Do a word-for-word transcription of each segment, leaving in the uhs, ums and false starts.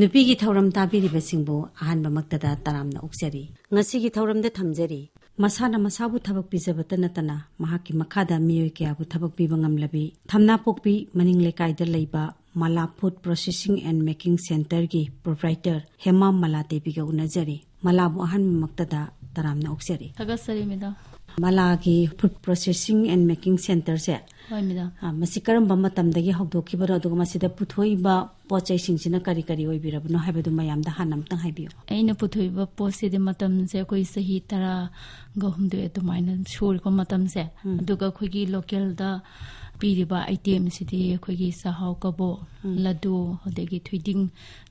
ꯅꯨꯄꯤꯒꯤ ꯊꯧꯔꯝ ꯇꯥꯕꯤꯔꯤꯕꯁꯤꯡꯕꯨ ꯑꯍꯥꯟꯕꯃꯛꯇꯗ ꯇꯔꯥꯝꯅ ꯑꯣꯛꯆꯔꯤ꯫ ꯉꯁꯤꯒꯤ ꯊꯧꯔꯝꯗ ꯊꯝꯖꯔꯤ꯫ ꯃꯁꯥꯅ ꯃꯁꯥꯕꯨ ꯊꯕꯛ ꯄꯤꯖꯕꯇ ꯅꯠꯇꯅ ꯃꯍꯥꯛꯀꯤ ꯃꯈꯥꯗ ꯃꯤꯑꯣꯏ ꯀꯌꯥꯕꯨ ꯊꯕꯛ ꯄꯤꯕ ꯉꯝꯂꯕꯤ ꯊꯝꯅꯥꯄꯣꯛꯄꯤ ꯃꯅꯤꯡ ꯂꯩꯀꯥꯏꯗ ꯂꯩꯕ ꯃꯂꯥ ꯐꯨꯗ ꯄ꯭ꯔꯣꯁꯦꯁꯤꯡ ꯑꯦꯟ ꯃꯦꯀꯤꯡ ꯁꯦꯟꯇꯔꯒꯤ ꯄ꯭ꯔꯣꯄ꯭ꯔꯥꯏꯇꯔ ꯍꯦꯃꯥ ꯃꯂꯥ ꯗꯦꯕꯤꯒ ꯎꯅꯖꯔꯤ꯫ ꯃꯂꯥꯕꯨ ꯑꯍꯥꯟꯕꯃꯛꯇꯗ ꯇꯔꯥꯝꯅ ꯑꯣꯛꯆꯔꯤ꯫ ꯊꯥꯒꯠꯆꯔꯤ, ꯃꯦꯗꯥꯝ꯫ ꯃꯂꯥꯒꯤ ꯐꯨꯗ ꯄ꯭ꯔꯣꯁꯦꯁꯤꯡ ꯑꯦꯟ ꯃꯦꯀꯤꯡ ꯁꯦꯟꯇꯔꯁꯦ, ꯍꯣꯏ, ꯃꯦꯗꯥꯝ꯫ ꯑ, ꯃꯁꯤ ꯀꯔꯝꯕ ꯃꯇꯝꯗꯒꯤ ꯍꯧꯗꯣꯛꯈꯤꯕꯅꯣ, ꯑꯗꯨꯒ ꯃꯁꯤꯗ ꯄꯨꯊꯣꯛꯏꯕ ꯄꯣꯠ ꯆꯩꯁꯤꯡꯁꯤꯅ ꯀꯔꯤ ꯀꯔꯤ ꯑꯣꯏꯕꯤꯔꯕꯅꯣ ꯍꯥꯏꯕꯗꯨ ꯃꯌꯥꯝꯗ ꯍꯥꯟꯅ ꯑꯃꯨꯛꯇꯪ ꯍꯥꯏꯕꯤꯌꯨ꯫ ꯑꯩꯅ ꯄꯨꯊꯣꯛꯏꯕ ꯄꯣꯠꯁꯤꯗꯤ ꯃꯇꯝꯁꯦ ꯑꯩꯈꯣꯏ ꯆꯍꯤ ꯇꯔꯥꯒ ꯍꯨꯝꯗꯣꯏ ꯑꯗꯨꯃꯥꯏꯅ ꯁꯨꯔꯦꯀꯣ ꯃꯇꯝꯁꯦ꯫ ꯎꯝ꯫ ꯑꯗꯨꯒ ꯑꯩꯈꯣꯏꯒꯤ ꯂꯣꯀꯦꯜꯗ ꯄꯤꯔꯤꯕ ꯑꯥꯏꯇꯦꯝꯁꯤꯗꯤ ꯑꯩꯈꯣꯏꯒꯤ ꯆꯥꯛꯍꯥꯎ ꯀꯕꯣꯛ, ꯎꯝ꯫ ꯂꯗꯨ, ꯑꯗꯒꯤ ꯊꯣꯏꯗꯤꯡ,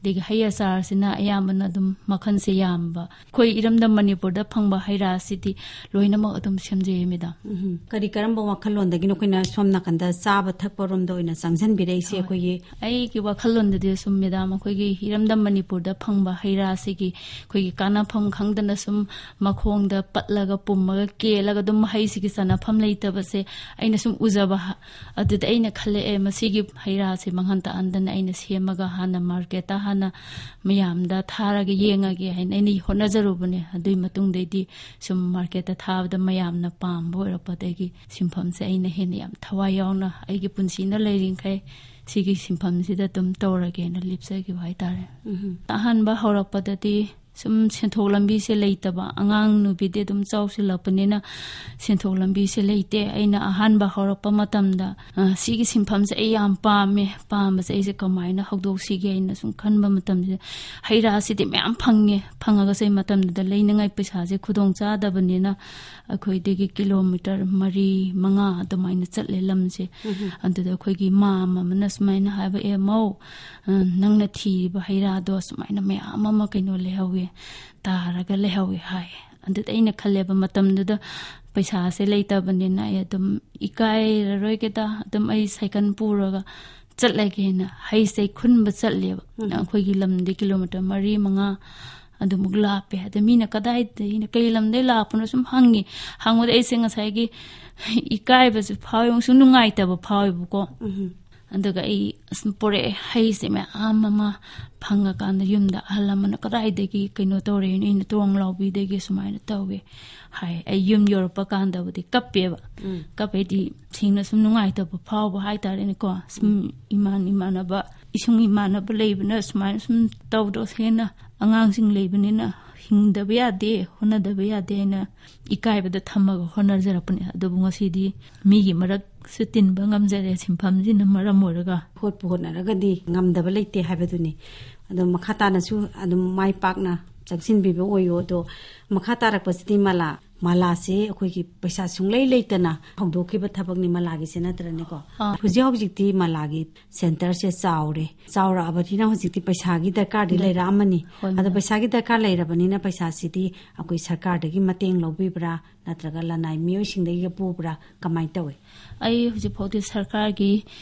ꯑꯗꯒꯤ ꯍꯩ ꯑꯆꯥꯔꯁꯤꯅ ꯑꯌꯥꯝꯕꯅ ꯑꯗꯨꯝ ꯃꯈꯜꯁꯦ ꯌꯥꯝꯕ꯫ ꯑꯩꯈꯣꯏ ꯏꯔꯝꯗꯝ ꯃꯅꯤꯄꯨꯔꯗ ꯐꯪꯕ ꯍꯩ ꯔꯥꯁꯤꯗꯤ ꯂꯣꯏꯅꯃꯛ ꯑꯗꯨꯝ ꯁꯦꯝꯖꯩꯌꯦ, ꯃꯦꯗꯥꯝ꯫ ꯎꯝ꯫ ꯀꯔꯤ ꯀꯔꯝꯕ ꯋꯥꯈꯜꯂꯣꯟꯗꯒꯤꯅꯣ ꯑꯩꯈꯣꯏꯅ ꯁꯣꯝ ꯅꯥꯀꯟꯗ ꯆꯥꯕ ꯊꯛꯄ ꯔꯣꯝꯗ ꯑꯣꯏꯅ ꯆꯪꯁꯤꯟꯕꯤꯔꯛꯏꯁꯦ? ꯍꯣꯏ꯫ ꯑꯩꯈꯣꯏꯒꯤ ꯑꯩꯒꯤ ꯋꯥꯈꯜꯂꯣꯟꯗꯗꯤ ꯁꯨꯝ, ꯃꯦꯗꯥꯝ, ꯑꯩꯈꯣꯏꯒꯤ ꯏꯔꯝꯗꯝ ꯃꯅꯤꯄꯨꯔꯗ ꯐꯪꯕ ꯍꯩ ꯔꯥꯁꯤꯒꯤ ꯑꯩꯈꯣꯏꯒꯤ ꯀꯥꯟꯅꯐꯝ ꯈꯪꯗꯅ ꯁꯨꯝ ꯃꯈꯣꯡꯗ ꯄꯠꯂꯒ, ꯄꯨꯝꯃꯒ, ꯀꯦꯜꯂꯒ ꯑꯗꯨꯝ ꯃꯍꯩꯁꯤꯒꯤ ꯆꯥꯅꯐꯝ ꯂꯩꯇꯕꯁꯦ ꯑꯩꯅ ꯁꯨꯝ ꯎꯖꯕ꯫ ꯍ-, ꯑꯗꯨꯗ ꯑꯩꯅ ꯈꯜꯂꯛꯑꯦ, ꯃꯁꯤꯒꯤ ꯍꯩ ꯔꯥꯁꯦ ꯃꯥꯡꯍꯟ ꯇꯥꯛꯍꯟꯗꯅ ꯑꯩꯅ ꯁꯦꯝꯃꯒ ꯍꯥꯟꯅ ꯃꯥꯔꯀꯦꯠꯇ ꯍꯥꯟꯅ ꯃꯌꯥꯝꯗ ꯊꯥꯔꯒ ꯌꯦꯡꯉꯒꯦ ꯍꯥꯏꯅ ꯑꯩꯅ ꯍꯣꯠꯅꯖꯔꯨꯕꯅꯦ꯫ ꯑꯗꯨꯒꯤ ꯃꯇꯨꯡꯗꯩꯗꯤ ꯁꯨꯝ ꯃꯥꯔꯀꯦꯠꯇ ꯊꯥꯕꯗ ꯃꯌꯥꯝꯅ ꯄꯥꯝꯕ ꯑꯣꯏꯔꯛꯄꯗꯒꯤ ꯁꯤꯟꯐꯝꯁꯦ ꯑꯩꯅ ꯍꯦꯟꯅ ꯌꯥꯝ ꯊꯋꯥꯏ ꯌꯥꯎꯅ ꯑꯩꯒꯤ ꯄꯨꯟꯁꯤꯅ ꯂꯩꯔꯤꯈꯩ ꯁꯤꯒꯤ ꯁꯤꯟꯐꯝꯁꯤꯗ ꯑꯗꯨꯝ ꯇꯧꯔꯒꯦꯅ ꯂꯦꯞꯆꯈꯤꯕ ꯍꯥꯏꯇꯥꯔꯦ꯫ ꯎꯝ꯫ ꯑꯍꯥꯟꯕ ꯍꯧꯔꯛꯄꯗꯗꯤ ꯁꯨꯝ ꯁꯦꯟꯊꯣꯛ ꯂꯝꯕꯤꯁꯦ ꯂꯩꯇꯕ, ꯑꯉꯥꯡ ꯅꯨꯄꯤꯗꯤ ꯑꯗꯨꯝ ꯆꯥꯎꯁꯤꯜꯂꯛꯄꯅꯤꯅ ꯁꯦꯟꯊꯣꯛ ꯂꯝꯕꯤꯁꯦ ꯂꯩꯇꯦ꯫ ꯑꯩꯅ ꯑꯍꯥꯟꯕ ꯍꯧꯔꯛꯄ ꯃꯇꯝꯗ, ꯑ, ꯁꯤꯒꯤ ꯁꯤꯟꯐꯝꯁꯦ ꯑꯩ ꯌꯥꯝ ꯄꯥꯝꯃꯦ, ꯄꯥꯝꯕꯁꯦ ꯑꯩꯁꯦ ꯀꯃꯥꯏꯅ ꯍꯧꯗꯣꯛꯁꯤꯒꯦ ꯍꯥꯏꯅ ꯁꯨꯝ ꯈꯟꯕ ꯃꯇꯝꯁꯤꯗ, ꯍꯩ ꯔꯥꯁꯤꯗꯤ ꯃꯌꯥꯝ ꯐꯪꯉꯦ, ꯐꯪꯉꯒꯁꯨ ꯑꯩ ꯃꯇꯝꯗꯨꯗ ꯂꯩꯅꯉꯥꯏ ꯄꯩꯁꯥꯁꯦ ꯈꯨꯗꯣꯡ ꯆꯥꯗꯕꯅꯤꯅ ꯑꯩꯈꯣꯏꯗꯒꯤ ꯀꯤꯂꯣꯃꯤꯇꯔ ꯃꯔꯤ, ꯃꯉꯥ ꯑꯗꯨꯃꯥꯏꯅ ꯆꯠꯂꯦ ꯂꯝꯁꯦ꯫ ꯎꯝ꯫ ꯑꯗꯨꯗ ꯑꯩꯈꯣꯏꯒꯤ ꯃꯥꯝ ꯑꯃꯅ ꯁꯨꯃꯥꯏꯅ ꯍꯥꯏꯕ, "ꯑꯦ ꯃꯧ, ꯑ, ꯅꯪꯅ ꯊꯤꯔꯤꯕ ꯍꯩ ꯔꯥꯗꯣ ꯁꯨꯃꯥꯏꯅ ꯃꯌꯥꯝ ꯑꯃ ꯀꯩꯅꯣ ꯂꯩꯍꯧꯋꯦ, ꯇꯥꯔꯒ ꯂꯩꯍꯧꯋꯦ" ꯍꯥꯏ꯫ ꯑꯗꯨꯗ ꯑꯩꯅ ꯈꯜꯂꯦꯕ, ꯃꯇꯝꯗꯨꯗ ꯄꯩꯁꯥꯁꯦ ꯂꯩꯇꯕꯅꯤꯅ ꯑꯩ ꯑꯗꯨꯝ ꯏꯀꯥꯏꯔꯔꯣꯏꯒꯦꯗ, ꯑꯗꯨꯝ ꯑꯩ ꯁꯥꯏꯀꯜ ꯄꯨꯔꯒ ꯆꯠꯂꯒꯦꯅ ꯍꯩꯁꯦ ꯈꯨꯟꯕ ꯆꯠꯂꯦꯕ꯫ ꯎꯝ꯫ ꯑꯩꯈꯣꯏꯒꯤ ꯂꯝꯗꯤ ꯀꯤꯂꯣꯃꯤꯇꯔ ꯃꯔꯤ, ꯃꯉꯥ ꯑꯗꯨꯃꯨꯛ ꯂꯥꯞꯄꯦ꯫ ꯑꯗ ꯃꯤꯅ ꯀꯗꯥꯏꯗꯒꯤꯅ, ꯀꯩ ꯂꯝꯗꯒꯤ ꯂꯥꯛꯄꯅꯣ ꯁꯨꯝ ꯍꯪꯉꯤ꯫ ꯍꯪꯕꯗ ꯑꯩꯁꯦ ꯉꯁꯥꯏꯒꯤ ꯏꯀꯥꯏꯕꯁꯨ ꯐꯥꯎꯋꯦ, ꯑꯃꯨꯛꯁꯨ ꯅꯨꯡꯉꯥꯏꯇꯕ ꯐꯥꯎꯋꯦꯕꯀꯣ꯫ ꯎꯝ꯫ ꯑꯗꯨꯒ ꯑꯩ ꯑꯁꯨꯝ ꯄꯨꯔꯛꯑꯦ, ꯍꯩꯁꯦ ꯃꯌꯥꯝ ꯑꯃ ꯐꯪꯉꯀꯥꯟꯗ ꯌꯨꯝꯗ ꯑꯍꯜ ꯑꯃꯅ "ꯀꯗꯥꯏꯗꯒꯤ ꯀꯩꯅꯣ ꯇꯧꯔꯛꯏꯅꯣ?" ꯑꯩꯅ "ꯇꯣꯡ ꯂꯥꯎꯕꯤꯗꯒꯤ ꯁꯨꯃꯥꯏꯅ ꯇꯧꯋꯦ" ꯍꯥꯏ꯫ ꯑꯩ ꯌꯨꯝ ꯌꯧꯔꯛꯄ ꯀꯥꯟꯗꯕꯨꯗꯤ ꯀꯞꯄꯦꯕ꯫ ꯎꯝ꯫ ꯀꯞꯄꯦꯗꯤ ꯁꯦꯡꯅ ꯁꯨꯝ ꯅꯨꯡꯉꯥꯏꯇꯕ ꯐꯥꯎꯕ ꯍꯥꯏꯇꯥꯔꯦꯅꯦꯀꯣ꯫ ꯁꯨꯝ ꯏꯃꯥꯟ ꯏꯃꯥꯟꯅꯕ, ꯏꯁꯨꯡ ꯏꯃꯥꯟꯅꯕ ꯂꯩꯕꯅ ꯁꯨꯃꯥꯏꯅ ꯁꯨꯝ ꯇꯧꯗ꯭ꯔꯣ, ꯁꯦꯡꯅ ꯑꯉꯥꯡꯁꯤꯡ ꯂꯩꯕꯅꯤꯅ ꯍꯤꯡꯗꯕ ꯌꯥꯗꯦ, ꯍꯣꯠꯅꯗꯕ ꯌꯥꯗꯦ ꯍꯥꯏꯅ ꯏꯀꯥꯏꯕꯗ ꯊꯝꯃꯒ ꯍꯣꯠꯅꯖꯔꯛꯄꯅꯦ꯫ ꯑꯗꯨꯕꯨ ꯉꯁꯤꯗꯤ ꯃꯤꯒꯤ ꯃꯔꯛꯁꯨ ꯇꯤꯟꯕ ꯉꯝꯖꯔꯦ, ꯁꯤꯟꯐꯝꯁꯤꯅ ꯃꯔꯝ ꯑꯣꯏꯔꯒ꯫ ꯍꯣꯠꯄꯨ ꯍꯣꯠꯅꯔꯒꯗꯤ ꯉꯝꯗꯕ ꯂꯩꯇꯦ ꯍꯥꯏꯕꯗꯨꯅꯤ꯫ ꯑꯗꯣ ꯃꯈꯥ ꯇꯥꯅꯁꯨ ꯑꯗꯨꯝ ꯃꯥꯏ ꯄꯥꯛꯅ ꯆꯪꯁꯤꯟꯕꯤꯕ ꯑꯣꯏꯌꯣ꯫ ꯑꯗꯣ ꯃꯈꯥ ꯇꯥꯔꯛꯄꯁꯤꯗꯤ ꯃꯂꯥ, ꯃꯂꯥꯁꯤ ꯑꯩꯈꯣꯏꯒꯤ ꯄꯩꯁꯥ ꯁꯨꯡꯂꯩ ꯂꯩꯇꯅ ꯍꯧꯗꯣꯛꯈꯤꯕ ꯊꯕꯛꯅꯤ ꯃꯂꯥꯒꯤꯁꯦ, ꯅꯠꯇ꯭ꯔꯅꯦꯀꯣ? ꯑꯥ꯫ ꯍꯧꯖꯤꯛ ꯍꯧꯖꯤꯛꯇꯤ ꯃꯂꯥꯒꯤ ꯁꯦꯟꯇꯔꯁꯦ ꯆꯥꯎꯔꯦ, ꯆꯥꯎꯔꯛꯑꯕꯅꯤꯅ ꯍꯧꯖꯤꯛꯇꯤ ꯄꯩꯁꯥꯒꯤ ꯗꯔꯀꯥꯔꯗꯤ ꯂꯩ-, ꯂꯩꯔꯛꯑꯃꯅꯤ꯫ ꯍꯣꯏ, ꯑꯗꯣ ꯃꯦꯗꯥꯝ꯫ ꯄꯩꯁꯥꯒꯤ ꯗꯔꯀꯥꯔ ꯂꯩꯔꯕꯅꯤꯅ ꯄꯩꯁꯥꯁꯤꯗꯤ ꯑꯩꯈꯣꯏ ꯁꯔꯀꯥꯔꯗꯒꯤ ꯃꯇꯦꯡ ꯂꯧꯕꯤꯕ꯭ꯔꯥ, ꯅꯠꯇ꯭ꯔꯒ ꯂꯅꯥꯏ ꯃꯤꯑꯣꯏꯁꯤꯡꯗꯒꯤꯒ ꯄꯨꯕ꯭ꯔꯥ, ꯀꯃꯥꯏꯅ ꯇꯧꯏ? ꯑꯩ ꯍꯧꯖꯤꯛ ꯐꯥꯎꯗꯤ ꯁꯔꯀꯥꯔꯒꯤ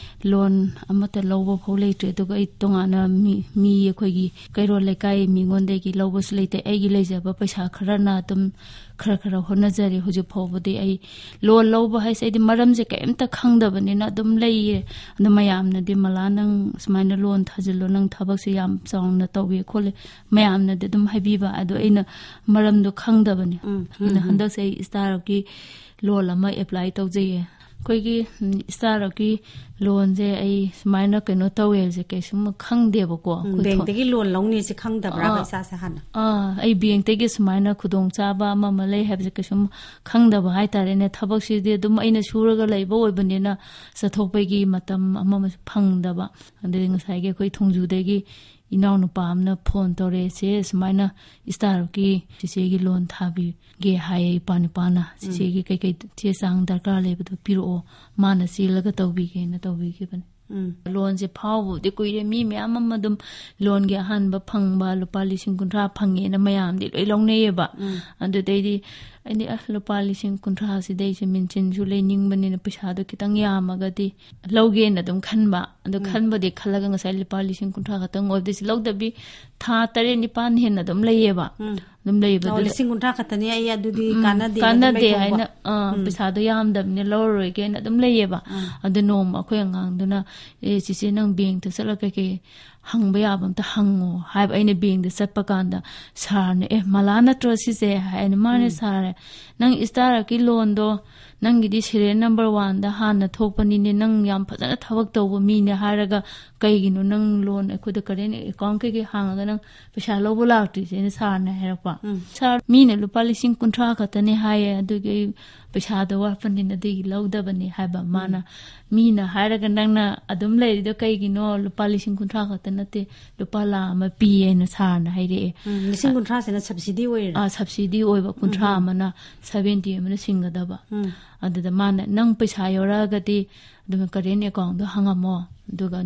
ꯂꯣꯟ ꯑꯃꯠꯇ ꯂꯧꯕ ꯐꯥꯎ ꯂꯩꯇ꯭ꯔꯦ꯫ ꯑꯗꯨꯒ ꯑꯩ ꯇꯣꯉꯥꯟꯅ ꯃꯤ, ꯃꯤ ꯑꯩꯈꯣꯏꯒꯤ ꯀꯩꯔꯣꯜ ꯂꯩꯀꯥꯏ ꯃꯤꯉꯣꯟꯗꯒꯤ ꯂꯧꯕꯁꯨ ꯂꯩꯇꯦ꯫ ꯑꯩꯒꯤ ꯂꯩꯖꯕ ꯄꯩꯁꯥ ꯈꯔꯅ ꯑꯗꯨꯝ ꯈꯔ ꯈꯔ ꯍꯣꯠꯅꯖꯔꯤ꯫ ꯍꯧꯖꯤꯛ ꯐꯥꯎꯕꯗꯤ ꯑꯩ ꯂꯣꯟ ꯂꯧꯕ ꯍꯥꯏꯁꯦ ꯑꯩꯗꯤ ꯃꯔꯝꯁꯦ ꯀꯔꯤꯝꯇ ꯈꯪꯗꯕꯅꯤꯅ ꯑꯗꯨꯝ ꯂꯩꯔꯦ꯫ ꯑꯗꯣ ꯃꯌꯥꯝꯅꯗꯤ, "ꯃꯂꯥ, ꯅꯪ ꯁꯨꯃꯥꯏꯅ ꯂꯣꯟ ꯊꯥꯖꯤꯜꯂꯣ, ꯅꯪ ꯊꯕꯛꯁꯦ ꯌꯥꯝ ꯆꯥꯎꯅ ꯇꯧꯋꯦ ꯈꯣꯠꯂꯦ", ꯃꯌꯥꯝꯅꯗꯤ ꯑꯗꯨꯝ ꯍꯥꯏꯕꯤꯕ꯫ ꯑꯗꯣ ꯑꯩꯅ ꯃꯔꯝꯗꯣ ꯈꯪꯗꯕꯅꯦ꯫ ꯎꯝ, ꯎꯝ, ꯑꯗꯨꯅ ꯎꯝ꯫ ꯍꯟꯗꯛꯁꯦ ꯑꯩ ꯁ꯭ꯇꯥꯔ ꯑꯞꯀꯤ ꯂꯣꯟ ꯑꯃ ꯑꯦꯄ꯭ꯂꯥꯏ ꯇꯧꯖꯩꯌꯦ꯫ ꯑꯩꯈꯣꯏꯒꯤ, ꯎꯝ, ꯁ꯭ꯇꯥꯔ ꯑꯞꯀꯤ ꯂꯣꯟꯁꯦ ꯑꯩ ꯁꯨꯃꯥꯏꯅ ꯀꯩꯅꯣ ꯇꯧꯋꯦ ꯍꯥꯏꯕꯁꯦ ꯀꯩꯁꯨꯝ ꯈꯪꯗꯦꯕꯀꯣ꯫ ꯎꯝ, ꯑꯩꯈꯣꯏ ꯊꯣ-, ꯕꯦꯡꯛꯇꯒꯤ ꯂꯣꯟ ꯂꯧꯅꯤꯁꯦ ꯈꯪꯗꯕ꯭ꯔꯥ, ꯑꯥ, ꯏꯁꯥꯁꯦ ꯍꯥꯟꯅ? ꯑꯥ, ꯑꯩ ꯕꯦꯡꯛꯇꯒꯤ ꯁꯨꯃꯥꯏꯅ ꯈꯨꯗꯣꯡꯆꯥꯕ ꯑꯃ ꯑꯃ ꯂꯩ ꯍꯥꯏꯕꯁꯦ ꯀꯩꯁꯨꯝ ꯈꯪꯗꯕ ꯍꯥꯏꯇꯥꯔꯦꯅꯦ꯫ ꯊꯕꯛꯁꯤꯗꯤ ꯑꯗꯨꯝ ꯑꯩꯅ ꯁꯨꯔꯒ ꯂꯩꯕ ꯑꯣꯏꯕꯅꯤꯅ ꯆꯠꯊꯣꯛꯄꯒꯤ ꯃꯇꯝ ꯑꯃ ꯑꯃꯁꯨ ꯐꯪꯗꯕ꯫ ꯑꯗꯨꯗꯤ ꯉꯁꯥꯏꯒꯤ ꯑꯩꯈꯣꯏ ꯊꯣꯡꯖꯨꯗꯒꯤ ꯏꯅꯥꯎꯅꯨꯄꯥ ꯑꯃꯅ ꯐꯣꯟ ꯇꯧꯔꯛꯑꯦ, "ꯆꯦ, ꯁꯨꯃꯥꯏꯅ ꯁ꯭ꯇꯥꯔ ꯑꯞꯀꯤ ꯆꯦꯆꯦꯒꯤ ꯂꯣꯟ ꯊꯥꯕꯤꯒꯦ ꯍꯥꯏꯌꯦ ꯏꯄꯥ ꯅꯨꯄꯥꯅ꯫ ꯎꯝ꯫ ꯆꯦꯆꯦꯒꯤ ꯀꯩꯀꯩ ꯆꯦ ꯆꯥꯡ ꯗꯔꯀꯥꯔ ꯂꯩꯕꯗꯣ ꯄꯤꯔꯛꯑꯣ, ꯃꯥꯅ ꯆꯦꯜꯂꯒ ꯇꯧꯕꯤꯒꯦꯅ" ꯇꯧꯕꯤꯈꯤꯕꯅꯦ꯫ ꯎꯝ꯫ ꯂꯣꯟꯁꯦ ꯐꯥꯎꯕꯕꯨꯗꯤ ꯀꯨꯏꯔꯦ, ꯃꯤ ꯃꯌꯥꯝ ꯑꯃ ꯑꯗꯨꯝ ꯂꯣꯟꯒꯤ ꯑꯍꯥꯟꯕ ꯐꯪꯕ ꯂꯨꯄꯥ ꯂꯤꯁꯤꯡ ꯀꯨꯟꯊ꯭ꯔꯥ ꯐꯪꯉꯦꯅ ꯃꯌꯥꯝꯗꯤ ꯂꯣꯏ ꯂꯧꯅꯩꯌꯦꯕ꯫ ꯎꯝ꯫ ꯑꯗꯨꯗꯩꯗꯤ ꯑꯩꯗꯤ, "ꯑ, ꯂꯨꯄꯥ ꯂꯤꯁꯤꯡ ꯀꯨꯟꯊ꯭ꯔꯥꯁꯤꯗ ꯑꯩꯁꯦ ꯃꯦꯟꯁꯤꯟꯁꯨ ꯂꯩꯅꯤꯡꯕꯅꯤꯅ ꯄꯩꯁꯥꯗꯣ ꯈꯤꯇꯪ ꯌꯥꯝꯃꯒꯗꯤ ꯂꯧꯒꯦꯅ ꯑꯗꯨꯝ ꯈꯟꯕ꯫ ꯑꯗꯣ ꯎꯝ꯫ ꯈꯟꯕꯗꯤ ꯈꯜꯂꯒ ꯉꯁꯥꯏ ꯂꯨꯄꯥ ꯂꯤꯁꯤꯡ ꯀꯨꯟꯊ꯭ꯔꯥ ꯈꯛꯇꯪ ꯑꯣꯏꯕꯗꯤ ꯁꯤ ꯂꯧꯗꯕꯤ ꯊꯥ ꯇꯔꯦꯠ ꯅꯤꯄꯥꯟ ꯍꯦꯟꯅ ꯑꯗꯨꯝ ꯂꯩꯌꯦꯕ꯫ ꯎꯝ꯫ ꯑꯗꯨꯝ ꯂꯩꯕ ꯑꯣ, ꯑꯗꯨꯗ ꯂꯤꯁꯤꯡ ꯀꯨꯟꯊ꯭ꯔꯥ ꯈꯛꯇꯅꯤ, ꯑꯩ ꯑꯗꯨꯗꯤ ꯎꯝ, ꯀꯥꯟꯅꯗꯦ, ꯀꯥꯟꯅꯗꯦ ꯑꯗꯨꯝ ꯂꯩꯊꯣꯛꯄ꯫ ꯍꯥꯏꯅ, ꯑꯥ, ꯎꯝ꯫ ꯄꯩꯁꯥꯗꯣ ꯌꯥꯝꯗꯕꯅꯤꯅ ꯂꯧꯔꯔꯣꯏꯒꯦꯅ ꯑꯗꯨꯝ ꯂꯩꯌꯦꯕ꯫ ꯎꯝ꯫ ꯑꯗꯨ ꯅꯣꯡꯃ ꯑꯩꯈꯣꯏ ꯑꯉꯥꯡꯗꯨꯅ, "ꯑꯦ, ꯆꯤꯆꯦ, ꯅꯪ ꯕꯦꯡꯛꯇ ꯆꯠꯂꯒ ꯀꯩꯀꯩ ꯍꯪꯕ ꯌꯥꯕ ꯑꯝꯇ ꯍꯪꯉꯣ" ꯍꯥꯏꯕ꯫ ꯑꯩꯅ ꯕꯦꯡꯛꯇ ꯆꯠꯄ ꯀꯥꯟꯗ ꯁꯥꯔꯅ, "ꯑꯦ, ꯃꯂꯥ ꯅꯠꯇ꯭ꯔꯣ ꯁꯤꯁꯦ?" ꯍꯥꯏꯅ, "ꯃꯥꯅꯦ ꯁꯥꯔ, ꯅꯪ ꯏꯁꯇꯥꯔ ꯑꯞꯀꯤ ꯂꯣꯟꯗꯣ ꯅꯪꯒꯤꯗꯤ ꯁꯤꯔꯤꯌꯦꯜ ꯅꯝꯕꯔ ꯋꯥꯟꯗ ꯍꯥꯟꯅ ꯊꯣꯛꯄꯅꯤꯅꯦ, ꯅꯪ ꯌꯥꯝ ꯐꯖꯅ ꯊꯕꯛ ꯇꯧꯕ ꯃꯤꯅꯦ, ꯍꯥꯏꯔꯒ ꯀꯩꯒꯤꯅꯣ ꯅꯪ ꯂꯣꯟ ꯑꯩꯈꯣꯏꯗ ꯀꯔꯦꯟ ꯑꯦꯀꯥꯎꯟ ꯀꯩꯀꯩ ꯍꯥꯡꯉꯒ ꯅꯪ ꯄꯩꯁꯥ ꯂꯧꯕ ꯂꯥꯛꯇ꯭ꯔꯤꯁꯦꯅ?" ꯁꯥꯔꯅ ꯍꯥꯏꯔꯛꯄ꯫ ꯎꯝ꯫ "ꯁꯥꯔ, ꯃꯤꯅ ꯂꯨꯄꯥ ꯂꯤꯁꯤꯡ ꯀꯨꯟꯊ꯭ꯔꯥ ꯈꯛꯇꯅꯦ ꯍꯥꯏꯌꯦ, ꯑꯗꯨꯒꯤ ꯑꯩ ꯄꯩꯁꯥꯗꯣ ꯋꯥꯠꯄꯅꯤꯅ ꯑꯗꯨꯒꯤ ꯂꯧꯗꯕꯅꯦ" ꯍꯥꯏꯕ꯫ ꯃꯥꯅ, "ꯃꯤꯅ ꯍꯥꯏꯔꯒ ꯅꯪꯅ ꯑꯗꯨꯝ ꯂꯩꯔꯤꯗꯣ ꯀꯩꯒꯤꯅꯣ? ꯂꯨꯄꯥ ꯂꯤꯁꯤꯡ ꯀꯨꯟꯊ꯭ꯔꯥ ꯈꯛꯇ ꯅꯠꯇꯦ, ꯂꯨꯄꯥ ꯂꯥꯈ ꯑꯃ ꯄꯤꯌꯦꯅ" ꯁꯥꯔꯅ ꯍꯥꯏꯔꯛꯑꯦ꯫ ꯎꯝ, ꯂꯤꯁꯤꯡ ꯀꯨꯟꯊ꯭ꯔꯥꯁꯤꯅ ꯁꯕꯁꯤꯗꯤ ꯑꯣꯏꯔꯤꯔꯥ? ꯑꯥ, ꯁꯕꯁꯤꯗꯤ ꯑꯣꯏꯕ, ꯀꯨꯟꯊ꯭ꯔꯥ ꯑꯃꯅ, ꯁꯕꯦꯟꯇꯤ ꯑꯃꯅ ꯁꯤꯡꯒꯗꯕ꯫ ꯎꯝ꯫ ꯑꯗꯨꯗ ꯃꯥꯅ, "ꯅꯪ ꯄꯩꯁꯥ ꯌꯧꯔꯛꯑꯒꯗꯤ ꯑꯗꯨꯝ ꯀꯔꯦꯟ ꯑꯦꯀꯥꯎꯟꯗꯣ ꯍꯪꯉꯝꯃꯣ, ꯑꯗꯨꯒ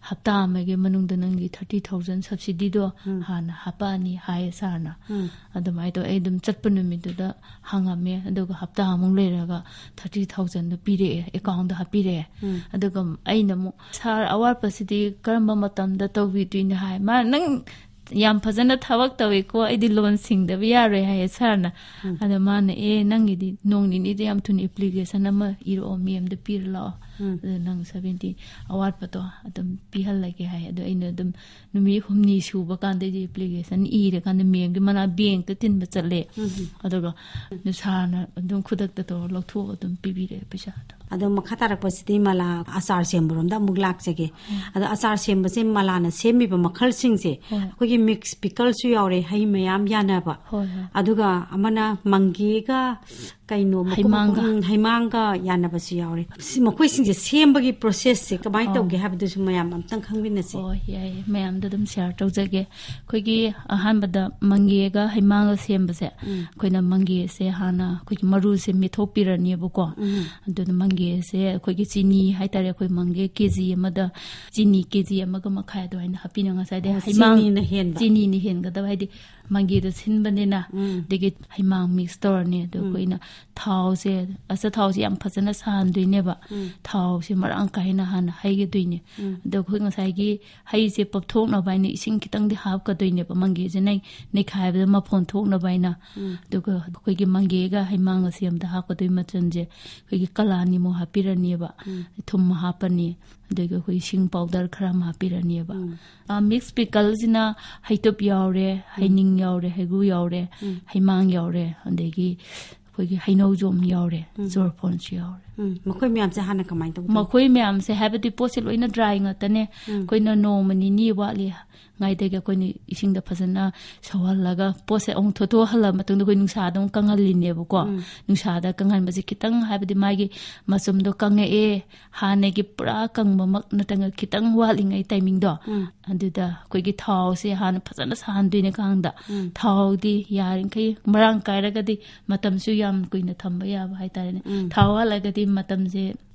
ꯍꯞꯇꯥ ꯑꯃꯒꯤ ꯃꯅꯨꯡꯗ ꯅꯪꯒꯤ ꯊꯥꯔꯇꯤ ꯊꯥꯎꯖꯟ ꯁꯕꯁꯤꯗꯤꯗꯣ ꯎꯝ꯫ ꯍꯥꯟꯅ ꯍꯥꯞꯄꯛꯑꯅꯤ" ꯍꯥꯏꯌꯦ ꯁꯥꯔꯅ꯫ ꯎꯝ꯫ ꯑꯗꯨꯃꯥꯏꯅ ꯇꯧꯋꯦ꯫ ꯑꯩ ꯑꯗꯨꯝ ꯆꯠꯄ ꯅꯨꯃꯤꯠꯇꯨꯗ ꯍꯪꯉꯝꯃꯦ, ꯑꯗꯨꯒ ꯍꯞꯇꯥꯃꯨꯛ ꯂꯩꯔꯒ ꯊꯥꯔꯇꯤ ꯊꯥꯎꯖꯟꯗꯣ ꯄꯤꯔꯛꯑꯦ, ꯑꯦꯀꯥꯎꯟꯗ ꯍꯥꯞꯄꯤꯔꯛꯑꯦ꯫ ꯎꯝ꯫ ꯑꯗꯨꯒ ꯑꯩꯅ ꯑꯃꯨꯛ, "ꯁꯥꯔ, ꯑꯋꯥꯠꯄꯁꯤꯗꯤ ꯀꯔꯝꯕ ꯃꯇꯝꯗ ꯇꯧꯕꯤꯗꯣꯏꯅꯣ?" ꯍꯥꯏ꯫ ꯃꯥ, "ꯅꯪ ꯌꯥꯝ ꯐꯖꯅ ꯊꯕꯛ ꯇꯧꯏꯀꯣ, ꯑꯩꯗꯤ ꯂꯣꯟ ꯁꯤꯡꯗꯕ ꯌꯥꯔꯣꯏ" ꯍꯥꯏꯌꯦ ꯁꯥꯔꯅ꯫ ꯎꯝ꯫ ꯑꯗ ꯃꯥꯅ, "ꯑꯦ, ꯅꯪꯒꯤꯗꯤ ꯅꯣꯡ ꯅꯤꯅꯤꯗ ꯌꯥꯝ ꯊꯨꯅ ꯑꯦꯄ꯭ꯂꯤꯀꯦꯁꯟ ꯑꯃ ꯏꯔꯛꯑꯣ, ꯃꯦꯝꯗ ꯄꯤꯔ ꯂꯥꯛꯑꯣ꯫ ꯎꯝ꯫ ꯑꯗ ꯅꯪ ꯁꯕꯦꯟꯇꯤ ꯑꯋꯥꯠꯄꯗꯣ ꯑꯗꯨꯝ ꯄꯤꯍꯜꯂꯒꯦ" ꯍꯥꯏ꯫ ꯑꯗꯣ ꯑꯩꯅ ꯑꯗꯨꯝ ꯅꯨꯃꯤꯠ ꯍꯨꯝꯅꯤ ꯁꯨꯕ ꯀꯥꯟꯗꯗꯤ ꯑꯦꯄ꯭ꯂꯤꯀꯦꯁꯟ ꯏꯔꯀꯥꯟꯗ ꯃꯦꯝꯒꯤ ꯃꯅꯥꯛ ꯕꯦꯡꯛꯇ ꯊꯤꯟꯕ ꯆꯠꯂꯦ꯫ ꯎꯝ꯫ ꯑꯗꯨꯒ ꯁꯥꯔꯅ ꯑꯗꯨꯝ ꯈꯨꯗꯛꯇ ꯇꯧꯔ ꯂꯧꯊꯣꯛꯑꯒ ꯑꯗꯨꯝ ꯄꯤꯕꯤꯔꯛꯑꯦ ꯄꯩꯁꯥꯗꯣ꯫ ꯑꯗꯣ ꯃꯈꯥ ꯇꯥꯔꯛꯄꯁꯤꯗꯤ ꯃꯂꯥ ꯑꯆꯥꯔ ꯁꯦꯝꯕꯔꯣꯝꯗ ꯑꯃꯨꯛ ꯂꯥꯛꯆꯒꯦ꯫ ꯑꯗꯣ ꯑꯆꯥꯔ ꯁꯦꯝꯕꯁꯦ ꯃꯂꯥꯅ ꯁꯦꯝꯃꯤꯕ ꯃꯈꯜꯁꯤꯡꯁꯦ, ꯍꯣꯏ꯫ ꯑꯩꯈꯣꯏꯒꯤ ꯃꯤꯛꯁ ꯄꯤꯀꯜꯁꯨ ꯌꯥꯎꯔꯦ, ꯍꯩ ꯃꯌꯥꯝ ꯌꯥꯟꯅꯕ꯫ ꯍꯣꯏ, ꯍꯣꯏ꯫ ꯑꯗꯨꯒ ꯑꯃꯅ ꯃꯪꯒꯦꯒ ꯀꯩꯅꯣ, ꯃꯀꯨꯞ ꯃꯀꯨꯞ, ꯍꯩꯃꯥꯡꯒ꯫ ꯎꯝ, ꯍꯩꯃꯥꯡꯒ ꯌꯥꯟꯅꯕꯁꯨ ꯌꯥꯎꯔꯦ꯫ ꯁꯤ ꯃꯈꯣꯏꯁꯤꯡꯁꯦ ꯁꯦꯝꯕꯒꯤ ꯄ꯭ꯔꯣꯁꯦꯁꯁꯦ ꯀꯃꯥꯏꯅ ꯑꯣ꯫ ꯇꯧꯒꯦ ꯍꯥꯏꯕꯗꯨꯁꯨ ꯃꯌꯥꯝ ꯑꯝꯇꯪ ꯈꯪꯃꯤꯟꯅꯁꯦ꯫ ꯑꯣ, ꯌꯥꯏꯌꯦ꯫ ꯃꯌꯥꯝꯗ ꯑꯗꯨꯝ ꯁꯤꯌꯥꯔ ꯇꯧꯖꯒꯦ꯫ ꯑꯩꯈꯣꯏꯒꯤ ꯑꯍꯥꯟꯕꯗ ꯃꯪꯒꯦꯒ ꯍꯩꯃꯥꯡꯒ ꯁꯦꯝꯕꯁꯦ, ꯎꯝ꯫ ꯑꯩꯈꯣꯏꯅ ꯃꯪꯒꯦꯁꯦ ꯍꯥꯟꯅ ꯑꯩꯈꯣꯏꯒꯤ ꯃꯔꯨꯁꯦ ꯃꯦꯠꯊꯣꯛꯄꯤꯔꯅꯦꯕꯀꯣ꯫ ꯎꯝ꯫ ꯑꯗꯨꯅ ꯃꯪꯒꯦꯁꯦ ꯑꯩꯈꯣꯏꯒꯤ ꯆꯤꯅꯤ ꯍꯥꯏꯇꯥꯔꯦ, ꯑꯩꯈꯣꯏ ꯃꯪꯒꯦ ꯀꯦ ꯖꯤ ꯑꯃꯗ ꯆꯤꯅꯤ ꯀꯦ ꯖꯤ ꯑꯃꯒ ꯃꯈꯥꯏ ꯑꯗꯨꯃꯥꯏꯅ ꯍꯥꯞꯄꯤꯅ ꯉꯁꯥꯏꯗꯩ ꯑꯣ, ꯍꯩꯃꯥꯡ ꯆꯤꯅꯤꯅ ꯍꯦꯟꯕ꯫ ꯆꯤꯅꯤꯅ ꯍꯦꯟꯒꯗꯕ, ꯍꯥꯏꯗꯤ ꯃꯪꯒꯦꯗ ꯁꯤꯟꯕꯅꯤꯅ, ꯑꯗꯒꯤ ꯍꯩꯃꯥꯡ mix ꯇꯧꯔꯅꯤ꯫ ꯑꯗꯣ ꯑꯩꯈꯣꯏꯅ ꯊꯥꯎꯁꯦ, ꯑꯆꯥꯊꯥꯎꯁꯦ ꯌꯥꯝ ꯐꯖꯅ ꯁꯥꯍꯟꯗꯣꯏꯅꯦꯕ꯫ ꯊꯥꯎꯁꯦ ꯃꯔꯥꯡ ꯀꯥꯏꯅ ꯍꯥꯟꯅ ꯍꯩꯒꯗꯣꯏꯅꯦ꯫ ꯑꯗꯣ ꯑꯩꯈꯣꯏ ꯉꯁꯥꯏꯒꯤ ꯍꯩꯁꯦ ꯄꯞꯊꯣꯛꯅꯕ ꯍꯥꯏꯅ ꯏꯁꯤꯡ ꯈꯤꯇꯪꯗꯤ ꯍꯥꯞꯀꯗꯣꯏꯅꯦꯕ, ꯃꯪꯒꯦꯁꯦ ꯅꯩ-, ꯅꯩꯈꯥꯏꯕꯗ ꯃꯐꯣꯟ ꯊꯣꯛꯅꯕ ꯍꯥꯏꯅ꯫ ꯑꯗꯨꯒ ꯑꯩꯈꯣꯏꯒꯤ ꯃꯪꯒꯦꯒ ꯍꯩꯃꯥꯡ ꯑꯁꯦꯝꯕꯗ ꯍꯥꯞꯀꯗꯣꯏ ꯃꯆꯜꯁꯦ ꯑꯩꯈꯣꯏꯒꯤ ꯀꯂꯥꯅꯤꯃꯨꯛ ꯍꯥꯞꯄꯤꯔꯅꯦꯕ꯫ ꯊꯨꯝ ꯍꯥꯞꯄꯅꯤ꯫ ꯑꯗꯒꯤ ꯑꯩꯈꯣꯏ ꯁꯤꯡ powder ꯈꯔ ꯑꯃ ꯍꯥꯞꯄꯤꯔꯅꯦꯕ꯫ ꯑ, mix pickle ꯁꯤꯅ ꯍꯩꯇꯨꯞ ꯌꯥꯎꯔꯦ, ꯍꯩꯅꯤꯡ ꯌꯥꯎꯔꯦ, ꯍꯩꯒ꯭ꯔꯨ ꯌꯥꯎꯔꯦ, ꯍꯩꯃꯥꯡ ꯌꯥꯎꯔꯦ, ꯑꯗꯒꯤ ꯑꯩꯈꯣꯏꯒꯤ ꯍꯩꯅꯧꯖꯣꯝ ꯌꯥꯎꯔꯦ, ꯆꯣꯔꯐꯣꯟꯁꯨ ꯌꯥꯎꯔꯦ꯫ ꯎꯝ, ꯃꯈꯣꯏ ꯃꯌꯥꯝꯁꯦ ꯍꯥꯟꯅ ꯀꯃꯥꯏꯅ ꯇꯧꯗꯣꯏꯅꯣ? ꯃꯈꯣꯏ ꯃꯌꯥꯝꯁꯦ ꯍꯥꯏꯕꯗꯤ ꯄꯣꯠꯁꯦ ꯂꯣꯏꯅ dry ꯉꯥꯛꯇꯅꯦ꯫ ꯑꯩꯈꯣꯏꯅ ꯅꯣꯡꯃ ꯅꯤꯅꯤ ꯋꯥꯠꯂꯤ ꯉꯥꯏꯗꯒꯤ ꯑꯩꯈꯣꯏꯅ ꯏꯁꯤꯡꯗ ꯐꯖꯅ ꯁꯧꯍꯜꯂꯒ ꯄꯣꯠꯁꯦ ꯑꯃꯨꯛ ꯊꯣꯠꯇꯣꯛꯍꯜꯂ ꯃꯇꯨꯡꯗ ꯑꯩꯈꯣꯏ ꯅꯨꯡꯁꯥꯗ ꯑꯃꯨꯛ ꯀꯪꯍꯜꯂꯤꯅꯦꯕꯀꯣ꯫ ꯅꯨꯡꯁꯥꯗ ꯀꯪꯍꯟꯕꯁꯦ ꯈꯤꯇꯪ, ꯍꯥꯏꯕꯗꯤ ꯃꯥꯒꯤ ꯃꯆꯨꯝꯗꯣ ꯀꯪꯉꯛꯑꯦ, ꯍꯥꯟꯅꯒꯤ ꯄꯨꯔꯥ ꯀꯪꯕꯃꯛ ꯅꯠꯇ꯭ꯔꯒ ꯈꯤꯇꯪ ꯋꯥꯠꯂꯤꯉꯩ timing ꯗꯣ, ꯑꯗꯨꯗ ꯑꯩꯈꯣꯏꯒꯤ ꯊꯥꯎꯁꯦ ꯍꯥꯟꯅ ꯐꯖꯅ ꯁꯥꯍꯟꯗꯣꯏꯅꯦ ꯈꯥꯡꯗ꯫ ꯊꯥꯎꯗꯤ ꯌꯥꯔꯤꯈꯩ ꯃꯔꯥꯡ ꯀꯥꯏꯔꯒꯗꯤ ꯃꯇꯝꯁꯨ ꯌꯥꯝ ꯀꯨꯏꯅ ꯊꯝꯕ ꯌꯥꯕ ꯍꯥꯏꯇꯥꯔꯦꯅꯦ꯫ ꯊꯥꯎ ꯋꯥꯠꯂꯒꯗꯤ ꯃꯇꯝꯁꯦ